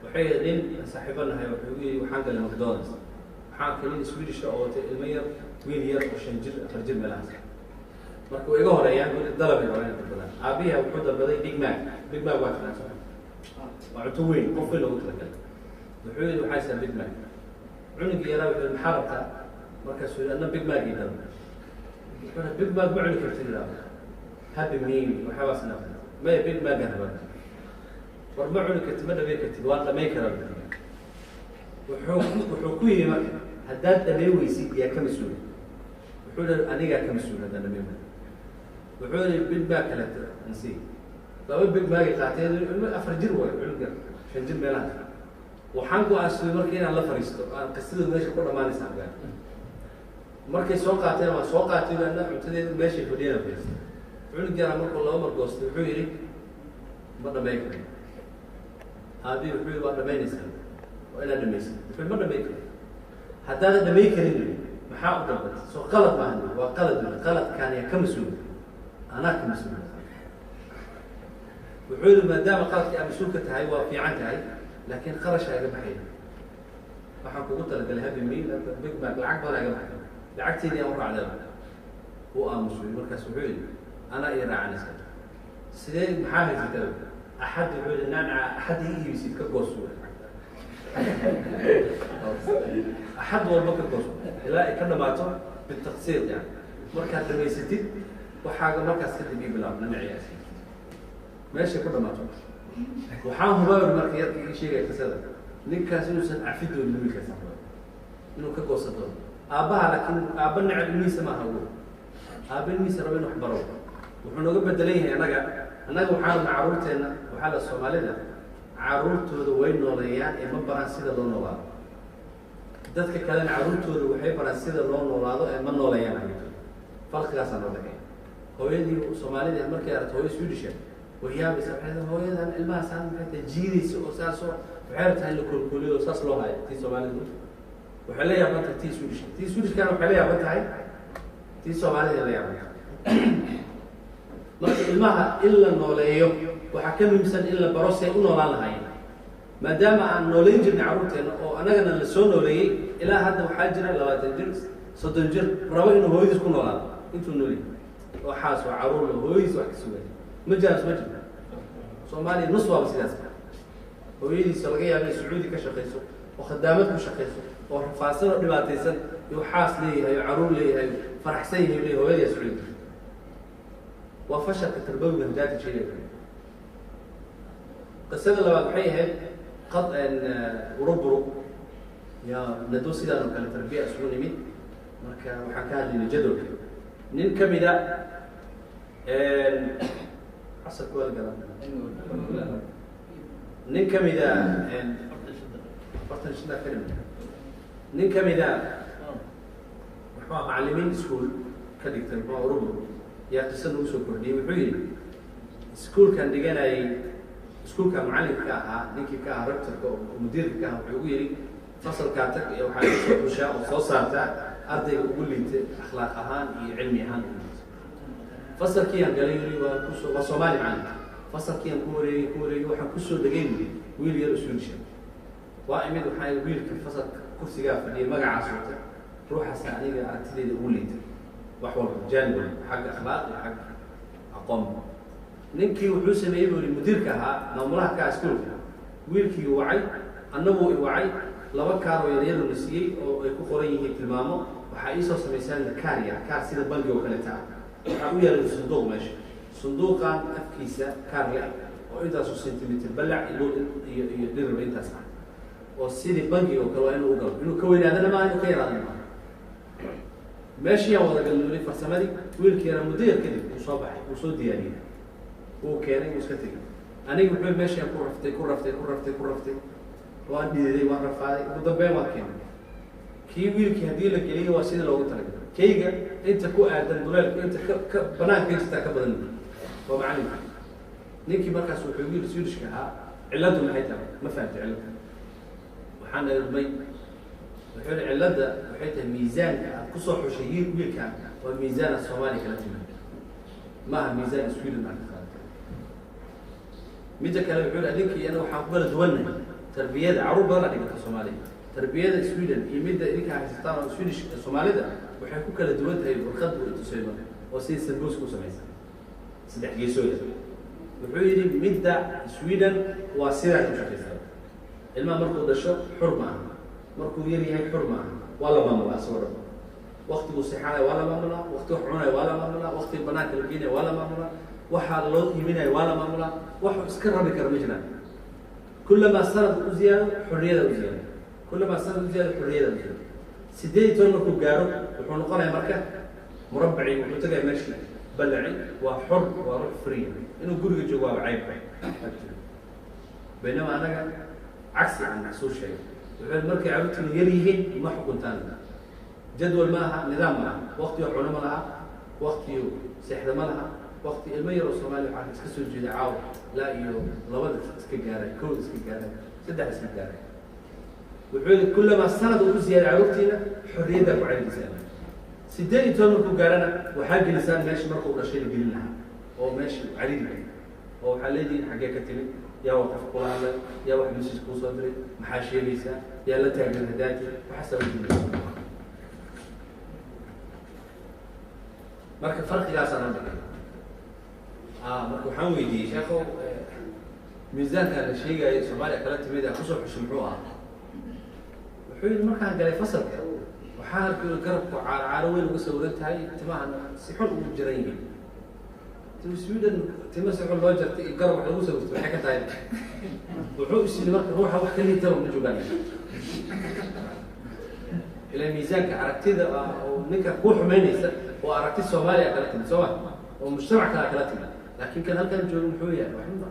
[SPEAKER 3] Waxay nin saaxiibo nahay wuxuu igu yidhi, waxaan galay McDonald's, waxaan arkay nin Swedish oo watay ilmo yar, wiil yar oo 5 jir, 4 jir meelahaas. Marka way iga horeeyaan, weli dalabay rabaan inay dalbadaan. Aabihi wuxuu dalbaday Big Mac. Big Mac waa taqaan, soo waa cunto weyn, qof weyn loogu talagalay. Wuxuu yidhi, waxaa isaa Big Mac. Cunugii yaraa wuxuu yidhi, maxaa rabtaa? Markaasuu yidhi, anna Big Mac ii dalba. Wuxuu yidhi, Big Mac ma cuni kartid, yidhaahdo Happy Meal waxyaabaas na maya, Big Mac aan rabaa. War ma cuni kartid, ma dhamayn kartid. Waan dhamayn karaa. Wuxuu ku yidhi, marka haddaad dhamay weysid yaa ka mas-uula? Wuxuu yihi, anigaa ka mas-uul haddaan dhamay waayo. Wuxuu yihi, Big Mac kaleeto nsi. Laba Big Mac qaateen. Ilmo 4 jir waayo cunuga, 5 jir meelahaas. Waxaan go-aansaday marka inaan la fariisto, aan qisadooda meesha ku dhamaanaysa ogaan. Markay soo qaateen waan soo qaatay, ana cuntadeedu meeshay fadhiyana fariistay. Cunug yaraa markuu laba mar goostay wuxuu yidhi, ma dhamayn karo. Aabihi wuxuu yidhi, waa dhamaynaysaa, waa inaad dhamaysid. Wuxuu yidhi, ma dhamayn karo. Haddaadan dhamayn karin maxaa u dalbatay? Soo qalad maaha? Waa qalad wey. Qaladkaan yaa ka mas-uul? Anaa ka mas-uul. Wuxuu yidhi, maadaama qaladkii aa mas-uul ka tahay, waa fiican tahay, laakiin qarashaa iga baxaya. Waxaan kugu talagalay Happy Meal, Big Mac lacag badan iga baxay, lacagteedii aan u raacday. Uu aamusay. Markaas wuxuu yidhi, anaa ii raacanaysa. Sidee? Maxaa haysataa? Axad. Wuxuu yidhi, nacnaca axad ii iibisid ka goos. Axad walba ka goos ilaa ay ka dhamaato bitaqsiid, yani markaad dhamaysatid waxaaga markaas kadib ii bilaab nanaciyaas meeshay ku dhamaato. Waxaan hubaa marka yarka ii sheegaya qisada ninkaas inuusan cafi doonin wiilkaas, inuu ka goosan doono aabbaha. Laakiin aabba necab ilmihiisa maaha ugu, aabba ilmihiisa raba inu wax baro. Wuxuu nooga bedelan yahay annaga. Annaga waxaa rabnaa carruurteenna, waxaa la Soomaalida carruurtooda way nooleeyaan ee ma baraan sida loo noolaado. Dadka kalena carruurtooda waxay baraan sida loo noolaado ee ma nooleeyaan carruurtooda. Farqigaasaa noo dhexeeya. Hooyadii Soomaalida markay aragto hooyo Swedisha way yaabaysa. Waxay leedahay, hooyadan ilmahaasaan maxay tahay jiidaysa oo saasoo waxay rabtaa in la koolkooliyo oo saas loo hayo. Tii Soomaalidu waxay la yaaban tahay tii Swedishka, tii Swedishkana waxay la yaaban tahay tii Soomaalida la yaaban tahay. Marka ilmaha in la nooleeyo waxaa ka muhiimsan in la baro say u noolaan lahaayeen. Maadaama aan nooleyn jirnay carruurteena oo annagana la soo nooleeyey, ilaa hadda waxaa jira 20 jir, 30 jir rabo inuu hooyadiis ku noolaado intuu noolyahay, oo xaas oo carruur leh, hooyadiis wax ka sugay. Ma jiraan? Ma jirto. Soomaaliya nus waaba sidaas. Hooyadiisa laga yaaba inay Sacuudi ka shaqayso oo khadaamad ku shaqayso oo rafaadsan oo dhibaataysan, iyo xaas leeyahay oo carruur leeyahay, faraxsan yahay, leeyahay hooyadiyaa Sacuudi. Waa fashalka tarbawiga hadaata sheegaya. Qisada labaad waxay ahayd qad uruburu ya nado sidaan oo kale tarbiya isugu nimid. Marka waxaan ka hadlaynay jadwalka. Nin kamida casarka waa la garaa, nin kamida 45 ka dhimay, nin kamida muxuu macalimiin iskuol ka dhigtay, muxuu uruburu yaa qisa nagu soo kordhiyey. Wuxuu yidhi, iskuolkan dhiganayay, iskuolka macallinka ka ahaa, ninkii ka ahaa rectorka oo mudiirka ka ahaa, wuxuu ugu yidhi, fasalkaa tag iyo waxaa soo xushaa oo soo saartaa ardayga ugu liita akhlaaq ahaan iyo cilmi ahaan ugu liita. Fasalkiiyaan galay, yiri, waa kusoo, waa Soomaali macalinka. Fasalkiiyaan ku wareegay, ku wareegay, waxaan kusoo dhegay wiil yar oo Swedish. Waa imid, waxaa wiilka fasalka kursigaa fadhiya magacaas wata, ruuxaasa aniga aragtideyda ugu liita wax walba, jaanib walba, xagga akhlaaq iyo xagga aqoon. Ninkii wuxuu sameeyey, buu yihi, mudiirka ahaa, maamulaha ka ah iskuolka, wiilkii wacay, annagu i wacay, laba kaar oo yaryaruna siiyey oo ay ku qoran yihiin tilmaamo. Waxaa iisoo samaysaan kaar yar, kaar sida bangi oo kaleeta ah. Waxaa u yaalay sanduuq meesha, sanduuqan afkiisa kaar le oo intaasu centimeter balac iyo dhirba intaas ah, oo sidii bangi oo kale waa inuu u galo, inuu ka weynaadana maaha, inuu ka yaraadana maaha. Meeshiyaan wada galnoolay farsamadii. Wiilkii yara muddo yar kadib wuu soo baxay, wuu soo diyaariyey, wuu keenay, wuu iska tegay. Aniga wuxuu meeshaan ku raftay, ku raftay, ku raftay, ku raftay, waan dhididay, waan rafaaday, ugu dambeyn waan keenay. Kii wiilkii haddii la geliyo waa sidii loogu talagalay. Kayga inta ku aadan duleelku inta ka banaanka ka jirtaa ka badan. Waa macalinka. Ninkii markaas wuxuu yiri, Swedishka ahaa, cilladdu maxay tahay? Ma fahamtay cilladda? Waxaan ilmay, wuxuu yihi, cilladda waxay tahay miisaanka aad kusoo xushay wiilkan waa miisaan aad Soomaaliya kala timid, maaha miisaan Sweden aad ka qaadatay. Midda kale, wuxuu yihi, adinka iyo anaga waxaan ku kala duwannahay tarbiyada. Carruur badan aa dhigata Soomaaliya. Tarbiyada Sweden iyo midda idinka haysataan oo Swedish Soomaalida waxay ku kala duwan tahay warqad buu itusay marka oo sidii sambuuska u samaysan, saddex geesooda. Wuxuu yidhi, midda Sweden waa sidaa ku shaqaysaa: ilmaha markuu dhasho xur ma aha, markuu yar yahay xur ma aha, waa la maamulaa isagoo dhan. Waktiguu seexanaya waa la maamulaa, wakti wax cunaya waa la maamulaa, waktiga banaanka la geenaya waa la maamulaa, waxaa loo iiminaya waa la maamulaa, waxuu iska rabi kara ma jiraan. Kulamaa sanad u ziyaado, xorriyada u ziyaado. Kulamaa sanad u ziyaado, xorriyada u ziyaado. 18 markuu gaaro wuxuu noqonaya marka murabbaci, wuxuu tagaya meeshii ballaci, waa xor, waa ruux free. Inuu guriga joogo waaba cayb. Baynama anaga cagsi aan soo sheegay. Wuxuu markay carruurtiina yar yihiin ma xukuntaan, jadwal ma aha, nidaam ma aha, wakti wax cuno ma laha, waktiyu seexda ma laha, wakti ilmo yaroo Soomaaliya waxaa iska soo jeeda caawa laa iyo labada iska gaaray, kowda iska gaaray, saddex iska gaaray. Wuxuu yihi, kulamaa sanad uu ku ziyaaday carruurtiina, xorriyaddaa ku celinaysaa. 18 markuu gaarana waxaa gelisaan meesha markuu dhashay la gelin lahaa oo meesha cariiri, oo waxaa leedihiin, xaggee ka timid? Yaa waa qof kula hadlay? Yaa wax message kuu soo diray? Maxaa sheegaysaa? Yaa la taagan hadaati? Waxaasaa ujeedaysa. Marka farqigaasaan u dhigay. Marka waxaan weydiiyey, sheekow, miisaankaan la sheegaayo Soomaaliya kala timid ee kusoo xushay muxuu ahaa? Wuxuu yihi, markaan galay fasalka waxaan arkay garabku caaro caaro weyn uga sawiran tahay, timahana si xun ugu jiran yihiin. Timo Sweden timo si xun loo jartay iyo garab wax lagu sawirtay maxay ka tahay? Wuxuu is yidhi, marka ruuxa wax ka liitaba ma joogaan ilaa miisaanka aragtida oo ninka kuu xumaynaysa oo aragti Soomaaliya kala timid, soo ma, oo mujtamac kala kala timid. Laakiin kan halkan jooga muxuu yahay? Waxba.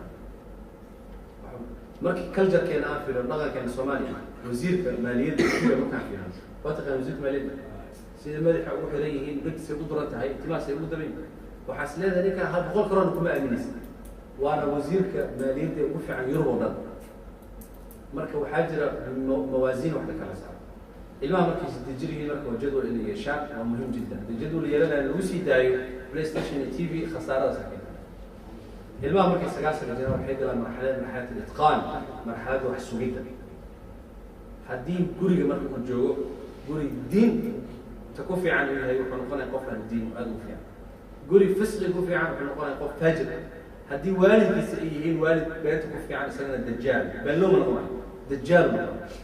[SPEAKER 3] Markii culturekeena aan fiirino, dhaqankeena Soomaaliya, wasiirka maaliyadda kuwa markaan fiirino, waa taqaan wasiirka maaliyadda sida madaxa ugu xiran yihiin, dhegtisay ugu duran tahay, timahaasay ugu daban yihiin, waxaa is leedahay ninkan hal boqol karoona kuma aaminaysa, waana wasiirka maaliyadda ugu fiican Yurub oo dhan. Marka waxaa jira mawaasiin wax la kala saaro. Ilmaha markay 8 jir yihiin marka waa jadwal inay yeeshaan waa muhiim jiddan. Haddii jadwal yeelanaya lagu sii daayo PlayStation iyo TV, khasaaradaas keenta. Ilmaha markay 9 sano jiraan waxay galaan marxalad itqaan, marxaladda wax sugidda. Haddii guriga marka uu joogo guri diin ta ku fiican uu yahay, wuxuu noqonaya qof ahlu diin aada ugu fiican. Guri fisqi ku fiican, wuxuu noqonaya qof faajir. Haddii waalidkiisa ay yihiin waalid beenta ku fiican, isagana dajaal beenlow ma noqonayo, dajaal ma noqonayo.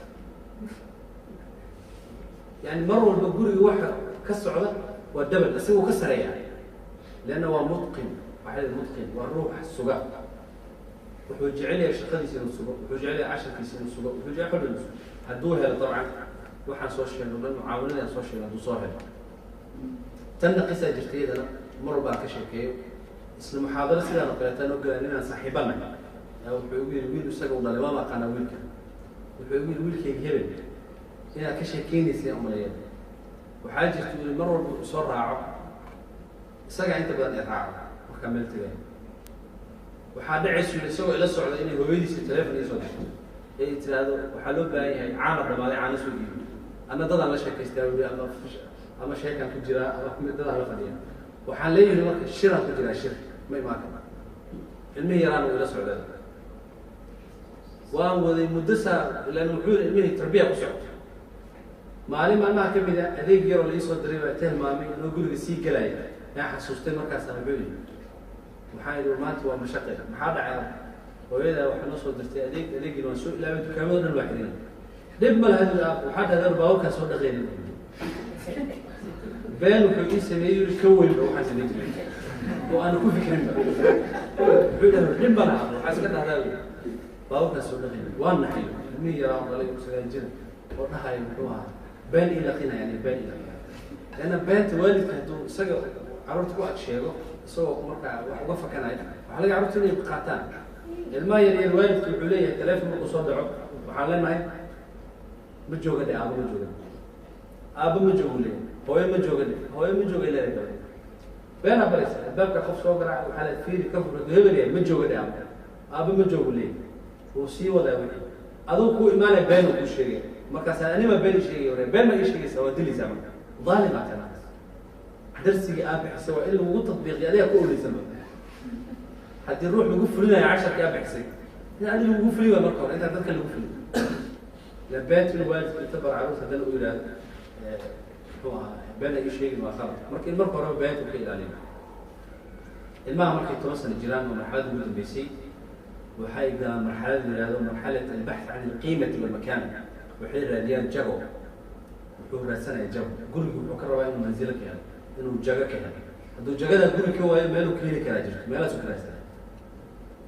[SPEAKER 3] Yani mar walba guriga waxa ka socda waa dabal, isaga uu ka sareeya, leanna waa mutqin. Waxaa la mutqin waa ruux suga. Wuxuu jecel yahay shaqadiisa inuu sugo, wuxuu jecel yahay casharkiisa inuu sugo, wuxuu jecel xol inuu sugo. Hadduu helo dabcan waxaan soo sheegno dhan, mucaawanadii aan soo sheegno hadduu soo helo. Tanna qisaa jirta iyadana mar walba aan ka sheekeeyo. Isla muxaadaro sidaan oo kaleetaan oo galan inaan saaxiibanahay ayaa wuxuu igu yidhi wiil isaga u dhalay, waama aqaanaa wiilka. Wuxuu igu yidhi, "Wiilkayga hebel inaad ka sheekeynaysa umaleeya. Waxaa jirta," yidhi, "mar walba uu soo raaco, isagaa inta badan i raaco markaa meel tegaya. Waxaa dhacaysu," yidhi, "isagoo ila socda inay hooyadiisa telefon ii soo dirto ee ay tiraahdo, 'Waxaa loo baahan yahay caana dhamaaday, caana soo iibi.' Anna dadaan la sheekaystaa," wuri, ama sheekaan ku jiraa ama dadaan la fadhiya. Waxaan leeyihi, marka shiraan ku jiraa, shir ma imaan karna. Ilmihii yaraan uu ila socdaa, waan waday muddo saa ilaan." Wuxuu yidhi ilmihii tarbiya ku socoto. Maalin maalmaha ka mid a adeeg yaroo la iisoo diray baa tilmaamay inuu guriga sii gelaya yaa xasuustay. Markaasaan wuxuu yidhi, waxaan idhi, "Maanta waa mashaqe." "Maxaa dhacay?" "Hooyadaa waxaa noo soo dirtay adeeg, adeegiina waan soo ilaabay, dukaamado dhan waa xiran." "Dhib ma laha," aab, "waxaa dhahdaa baabuurkaan soo dhaqaynin." Been wuxuu ii sameeyey, yiri, ka weynba waxaan samayn jiray oo aanu ku fikrinba. Wuxuu dhahay, "Dhib ma laha, waxaa iska dhahdaa baabuurkaan soo dhaqaynin." Waan naxay, ilmihii yaraa oo dhalay oo 9 jira oo dhahayo muxuu ahaa been ii laqinaya, yani been ii laqinaya. Leanna beenta waalidka hadduu isaga carruurta ku ag sheego isagoo markaa wax uga fakanaya, waxaa laga carruurta inay qaataan. Ilmaha yar yar waalidka wuxuu leeyahay teleefon markuu soo dhaco, waxaan leenahay, "Ma jooga dhe, aabo ma jooga, aabo ma joogo," leeyahay. "Hooyo ma jooga dhe, hooyo ma jooga," leeyahay. Gabadha beenaa baraysa. Albaabka qof soo garaac, waxaa la fiiri ka furo, hebel yahay, "Ma jooga dhe, aabo, aabo ma joogo," leeyahay. Wuu sii wadaa wixii aduu kuu imaanaya, been uu kuu sheegay. Markaasa anima been ii sheegay, hore been ma ii sheegaysaa, waa dilaysaa. Marka dhaalimaa tanaas darsigii aa bixisay waa in lagugu tatbiiqiyo, adigaa ku oleysa. Marka haddii ruux lagu fulinayo casharkii aa bixisay, in adi lagugu fuli waay marka hore intaan dadka lagu fulin. La beenta inuu waalidku inta bar carruurta haddana uu yidhaahdo muxuu ahaa been ay ii sheegin waa khalad. Marka in marka horeba beenta ka ilaaliyo ilmaha. Markay 10 sano jiraan oo marxaladda ugu dambeysay, waxay galaan marxalad la yihahdo marxalat albaxth can alqiimati walmakaana. Waxay raadiyaan jago. Wuxuu raadsanaya jago. Gurigu wuxuu ka rabaa inuu manzilo ka helo, inuu jago ka helo. Hadduu jagadaa guri ka waayo, meeluu ka heli karaa jirto, meelahaasuu ka raadsanaya.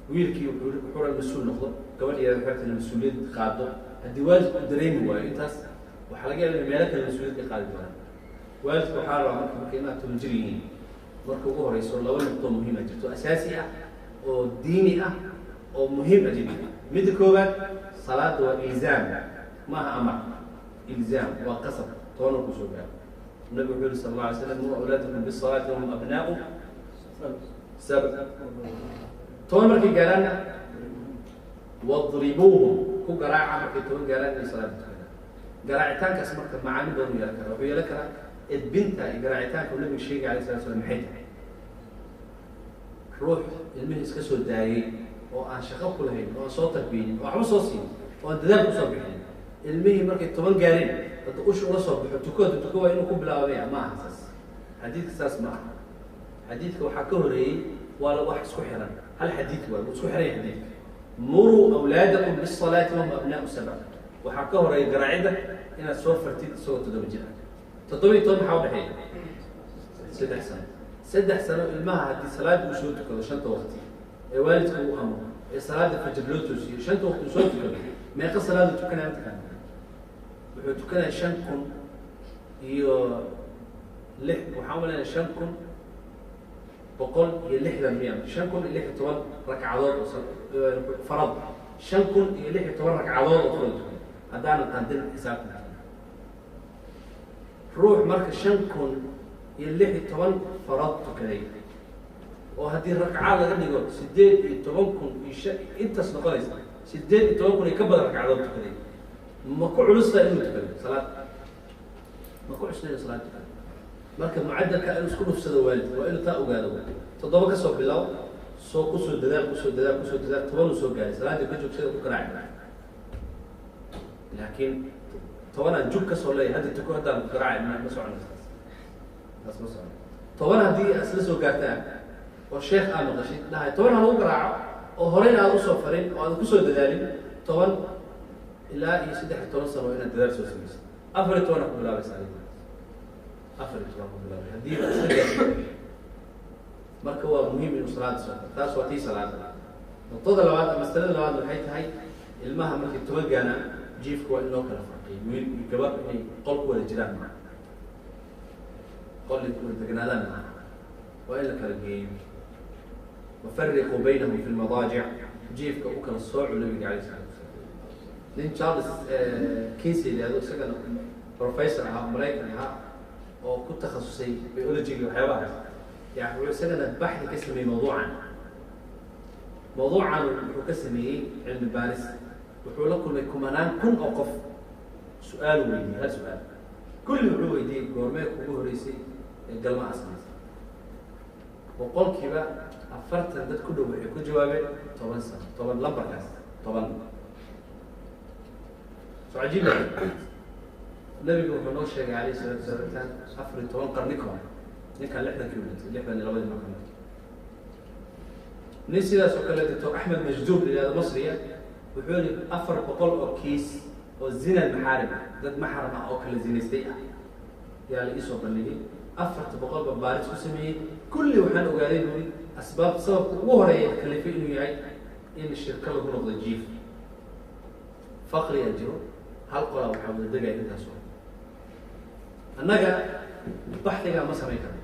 [SPEAKER 3] Wiilkii wuxuu rabaa mas-uul noqdo, gabadh yar waxay rabtaa mas-uuliyad qaado. Haddii waalidku uu dareemi waayo intaas, waxaa laga yaaba inay meelo kale mas-uuliyad ka qaadi doonaan. Waalidku waxaa rabaa marka ilmaha 10 jir yihiin, marka ugu horeyso laba nuqdo muhiima jirto, asaasi ah oo diini ah oo muhiim ah jiddan. Midda koowaad, salaada waa ilzaam, maaha amar, ilzaam waa qasab. 10 ku soo gaaro. Nabigu wuxuu yihi sal alla alay slam, "Muruu awlaadakum bisalaati wahum abnaa'u sabc." 10 markay gaaraanna, "Wadribuuhum," ku garaaca markay 10 gaaraan inay salaada tukadaan. Garaacitaankaas marka macaani badan u yeelan kara. Wuxuu yeelan karaa edbinta iyo garaacitaanka uu nabiga sheegay alayh salatu slam. Maxay tahay? Ruux ilmihii iska soo daayey oo aan shaqo ku lahayn oo aan soo tarbiyeynin oo waxba soo siin oo aan dadaal kusoo bixinin, ilmihii markay 10 gaareen hadda usha ula soo baxo, tukooda tuko, waa inuu ku bilaabamaya? Ma aha saas xadiidka, saas ma aha xadiidka. Waxaa ka horeeyey waa la wax isku xiran, hal xadiid waay, wuu isku xiran yahay xadiidka. "Muruu awlaadakum bisalaati wahum abnaau sabc." Waxaa ka horeeya garaacidda inaad soo fartid isagoo 7 jir ah. 17 maxaa udhexeeya? 3 sano. 3 sano ilmaha haddii salaada uu soo tukado shanta waqti ee waalidka uu amro, ee salaada fajr loo toosiyo, shanta waqti uu soo tukado, meeqa salaadu tukanaya mataqaana? Wuxuu tukanaya 5006, waxaan umaleynaya 5160 miya, 5016 ragcadood oo farad, 5016 ragcadood oo farad tukan haddaanan qandin xisaabta. Ruux marka 5016 farad tukaday oo haddii ragca laga dhigo 18,000 iyo intaas noqonaysa, 18,000 iyo ka badan ragcadood tukaday, ma ku culusta inuu tukado salaad? Ma ku cusla inuu salaad tukado? Marka mucadalka inuu isku dhufsado waalidka waa inuu taa ogaado. 7 kasoo bilow, Soo kusoo dadaal, kusoo dadaal, kusoo dadaal, 10 uu soo gaaray, salaaddii ka joogsada ku garaaci. Laakiin 10aan jug kasoo leeyahay, hadda tuko, haddaan ku garaacay, ma soconayso taas, taas ma socono. 10 haddii isla soo gaartaan oo sheekh aad maqashid dhahay 10 ha lagu garaaco, oo horeyna aad usoo farin oo aadan kusoo dadaalin, 10 ilaa iyo 13 sano inaad dadaal soo samaysid. 14 ku bilaabaysa adiga, 14 ku bilaabay haddii ba isla gaarto. Marka waa muhiim inuu salaada soo faro. Taas waa tii salaada. Nuqtada labaad ama masalada labaad waxay tahay, ilmaha markay 10 gaanaan, jiifka waa in loo kala farqiyo. Wiil iyo gabar inay qol ku wada jiraan maaha, qol ku wada degnaadaan maaha, waa in la kala geeyo. Wafariquu baynahum fi lmadaajic, jiifka u kala soocu nabiga alayh salatu wasalaam. Nin Charles Kinsey yihahdo, isagana professor ahaa oo Maraykan ahaa oo ku takhasusay biologyga waxyaabahaas, yani wuxuu isagana baxdi ka sameeyey mawduucan. Mawduucan wuxuu ka sameeyey cilmi baaris. Wuxuu la kulmay kumanaan kun oo qof, su-aal weydiiyey, hal su-aal kulli wuxuu weydiiyey: goormee kugu horeysay ee galma aa samaysay? 40% dad ku dhow waxay ku jawaabeen 10 sano, 10, lambarkaas 10. So cajiib. Nabigu wuxuu noo sheegay alayhi salatu wasalaam 14 qarni ka hor. Ninkan 60-kii u dhintay, 62-dii marka. Nin sidaas oo kale, Doctor Axmed Majduub la yihahdo, Masriya, wuxuu yihi 400 oo kiis oo zina maxaarim ah, dad maxram ah oo kala zinaystay ah, yaa la iisoo bandhigay. 400 ba baaris ku sameeyey. Kulli waxaan ogaaday, buri, asbaab sababka ugu horeeya kalifay inuu yahay in shirka lagu noqdo jiif. Faqriyaa jiro, hal qolaa waxaa wada degaya intaas oo. Annaga baxdigaa ma samayn karno,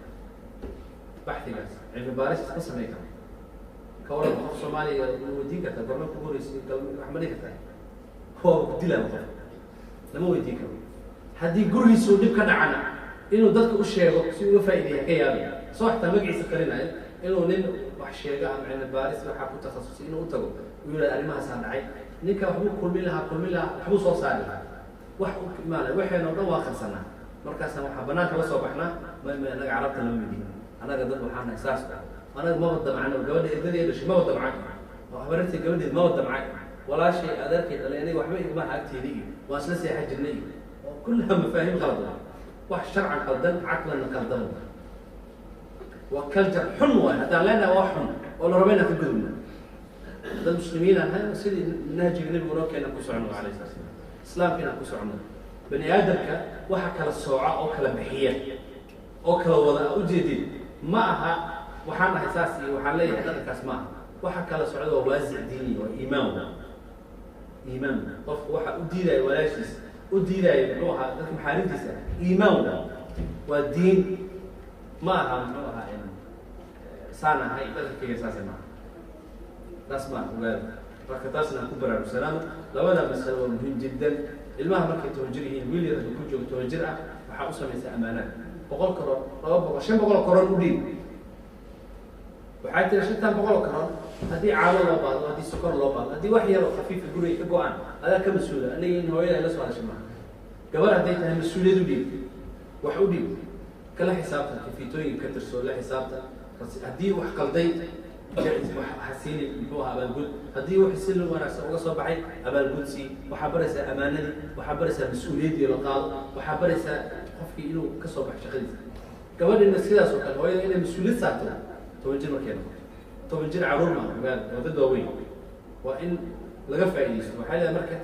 [SPEAKER 3] baxdigaas cilmi baaris ma samayn karno. Ka waran qof Soomaaliya ma weydiin kartaa gorma kugu horeysay wax? Ma dhihi kartaa? Waaba ku dilaaba. Qof lama weydiin karo. Haddii gurigiisu dhib ka dhacana, inuu dadka u sheego si uga faa'iideeya ka yaabay, soo xataa magaciisa qarinayo, inuu nin wax sheego ama cilmi baaris waxaa ku takhasusay inuu u tago, uu yidhahda arrimahaasaa dhacay, ninka waxbuu kulmin lahaa, kulmin lahaa, waxbuu soo saari lahaa, wax u imaanay. Waxayna o dhan waa qarsanaa. Markaasna waxaa banaanka la soo baxnaa ma anaga Carabta lama mid yihin, anaga dad waxaa nahay saas, anaga maba damcano, gabadha eedadii dhashay maba damcan, habarintii gabadheed maba damcan, walaashay adeerkay dhalay aniga waxba igmaha agteeda, iyo waan isla seexan jirnay, iyo kullaha mafaahiim qalad waa, wax sharcan qaldan, caqlanna qaldan waa, waa culture xun waay. Haddaan leenahay waa xun oo la rabo inaan ka gudubno, dad muslimiin aan nahay, sidii nahjiga nabigu noo keena ku socono alayh salat slam, islaamka inaan ku socono. Bani aadamka waxa kala sooca oo kala bixiya oo kala wada a ujeedid ma aha waxaan dhahay saas iyo waxaan leeyahay dhaqankaas ma aha. Waxa kala socda waa waasic diini, waa iimaan, waa iimaan. Qofku waxa u diidaya walaashiis, u diidaya muxuu ahaa dadka maxaarimtiisa, iimaan waa diin. Ma aha muxuu ahaa saan ahay, dhaqankayga saase maaha, taas ma ogaada. Marka taasna aan ku baraarugsanaano. Labada masalo waa muhiim jiddan. Ilmaha markay 10 jir yihiin, wiil yar hadduu ku joogo 10 jir ah, waxaa u samaysaa amaanaad: 100 karoon, 200, 500 karoon u dhiib. Waxaa tira shantan boqol oo karoon haddii caano loo baahdo, haddii sokor loo baahdo, haddii wax yar oo khafiifa guriga ka go-aan, adaa ka mas-uula. Aniga in hooyada la soo hadasha maaha. Gabar hadday tahay, mas-uuliyad u dhiib, wax u dhiib, kala xisaabtan, kafiitooyin ka tirso, la xisaabtan. Haddii wax qalday, wax hasiini muxuu ahaa abaalgud. Haddii wax si wanaagsan uga soo baxay, abaalgud sii. Waxaa baraysaa amaanadii, waxaa baraysaa mas-uuliyaddii la qaado, waxaa baraysaa qofkii inuu ka soo baxo shaqadiisa. Gabadhina sidaas oo kale, hooyada inay mas-uuliyad saarto 10 jir markay noqoto. 10 jir caruur maa, ogaada, waa dad waaweyn, waa in laga faa'iidaysto. Waxaa leedahay marka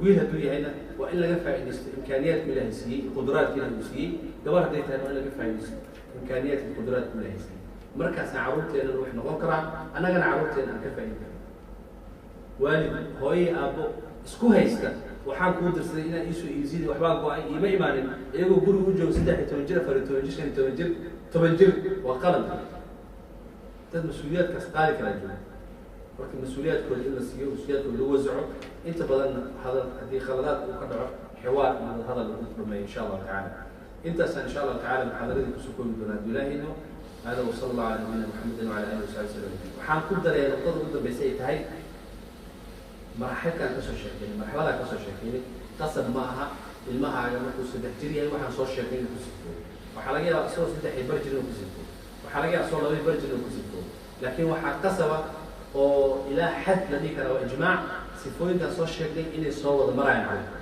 [SPEAKER 3] wiil hadduu yahayna waa in laga faa'iidaysto imkaaniyaadku Ilaahay siiyey, qudraadka Ilahay uu siiyey. Gabar hadday tahayna waa in laga faa'iidaysto imkaaniyaadka, qudraadku Ilaahay siiyey. Markaasna carruurteennana wax noqon karaan, annagana carruurteena aan ka faa'idi karno. Waalid, hooye, aabbo isku haysta waxaan kuu dirsaday inaan iisoo iibsidi, waxbaa go-ay, iima imaanin, iyagoo guriga u joogo 13 jir, 14 jir, 15 jir, 10 jir, waa qalad. Dad mas-uuliyaadkaas qaadi karaa jooga. Marka mas-uuliyaadkooda in la siiyo, mas-uuliyaadkooda lagu wasaco. Inta badanna hadal, haddii khaladaad uu ka dhaco, xiwaar iyo hadal lagu dhameeyo insha Allahu tacala. Intaasaan insha Allahu tacala muxaadaradii kusoo koobi doonaa hadduu Ilaahay idmo. Hada wasala allahu cala nabiyina Maxamedin wacala alihi wasaxbi wasalam. Waxaan ku daraya nuqdada ugu dambaysa ay tahay marxalkaan kasoo sheekeynay, marxaladaan kasoo sheekeynay. Qasab ma aha ilmahaaga markuu 3 jir yahay waxaan soo sheegay inuu ku sifoobo. Waxaa laga yaabaa isagoo 3.5 jir inuu ku sifoobo, waxaa laga yaaba isagoo 2.5 jir inuu ku sifoobo. Laakiin waxaa qasaba oo ilaa xad la dhihi karaa waa ijmaac, sifooyinkaan soo sheegnay inay soo wada marayaan carruurta.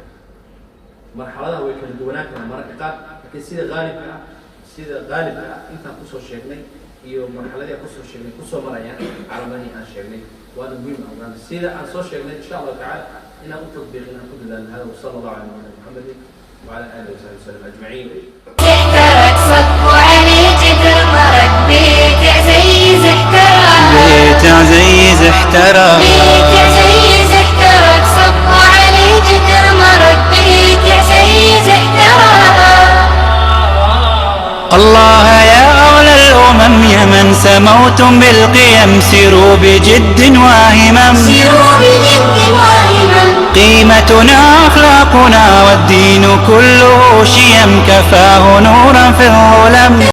[SPEAKER 3] Marxaladaha way kala duwanaan karaan mararka qaar, laakiin sida qaalibka ah intaan kusoo sheegnay iyo marxaladii aan kusoo sheegnay kusoo marayaan calaamadihii aan sheegnay. Waana muhiim aan ogaano sida aan soo sheegnay, insha Allahu tacala, inaan u tadbiiqin, aan ku dadaalno. Hada wasala allahu cala nabiyina Muxamedin وعلى اله وصحبه وسلم اجمعين.
[SPEAKER 2] احترق صبوا عليه جدر مرق، بيت عزيز احترق.
[SPEAKER 1] بيت عزيز احترق.
[SPEAKER 2] بيت عزيز احترق، صبوا عليه جدر مرق، بيت عزيز احترق.
[SPEAKER 1] الله يا أولى الأمم، يا من سموتم بالقيم، سيروا بجد وهمم.
[SPEAKER 2] سيروا بجد وهمم.
[SPEAKER 1] قيمتنا أخلاقنا، والدين كله شيم، كفاه نورا في الظلم.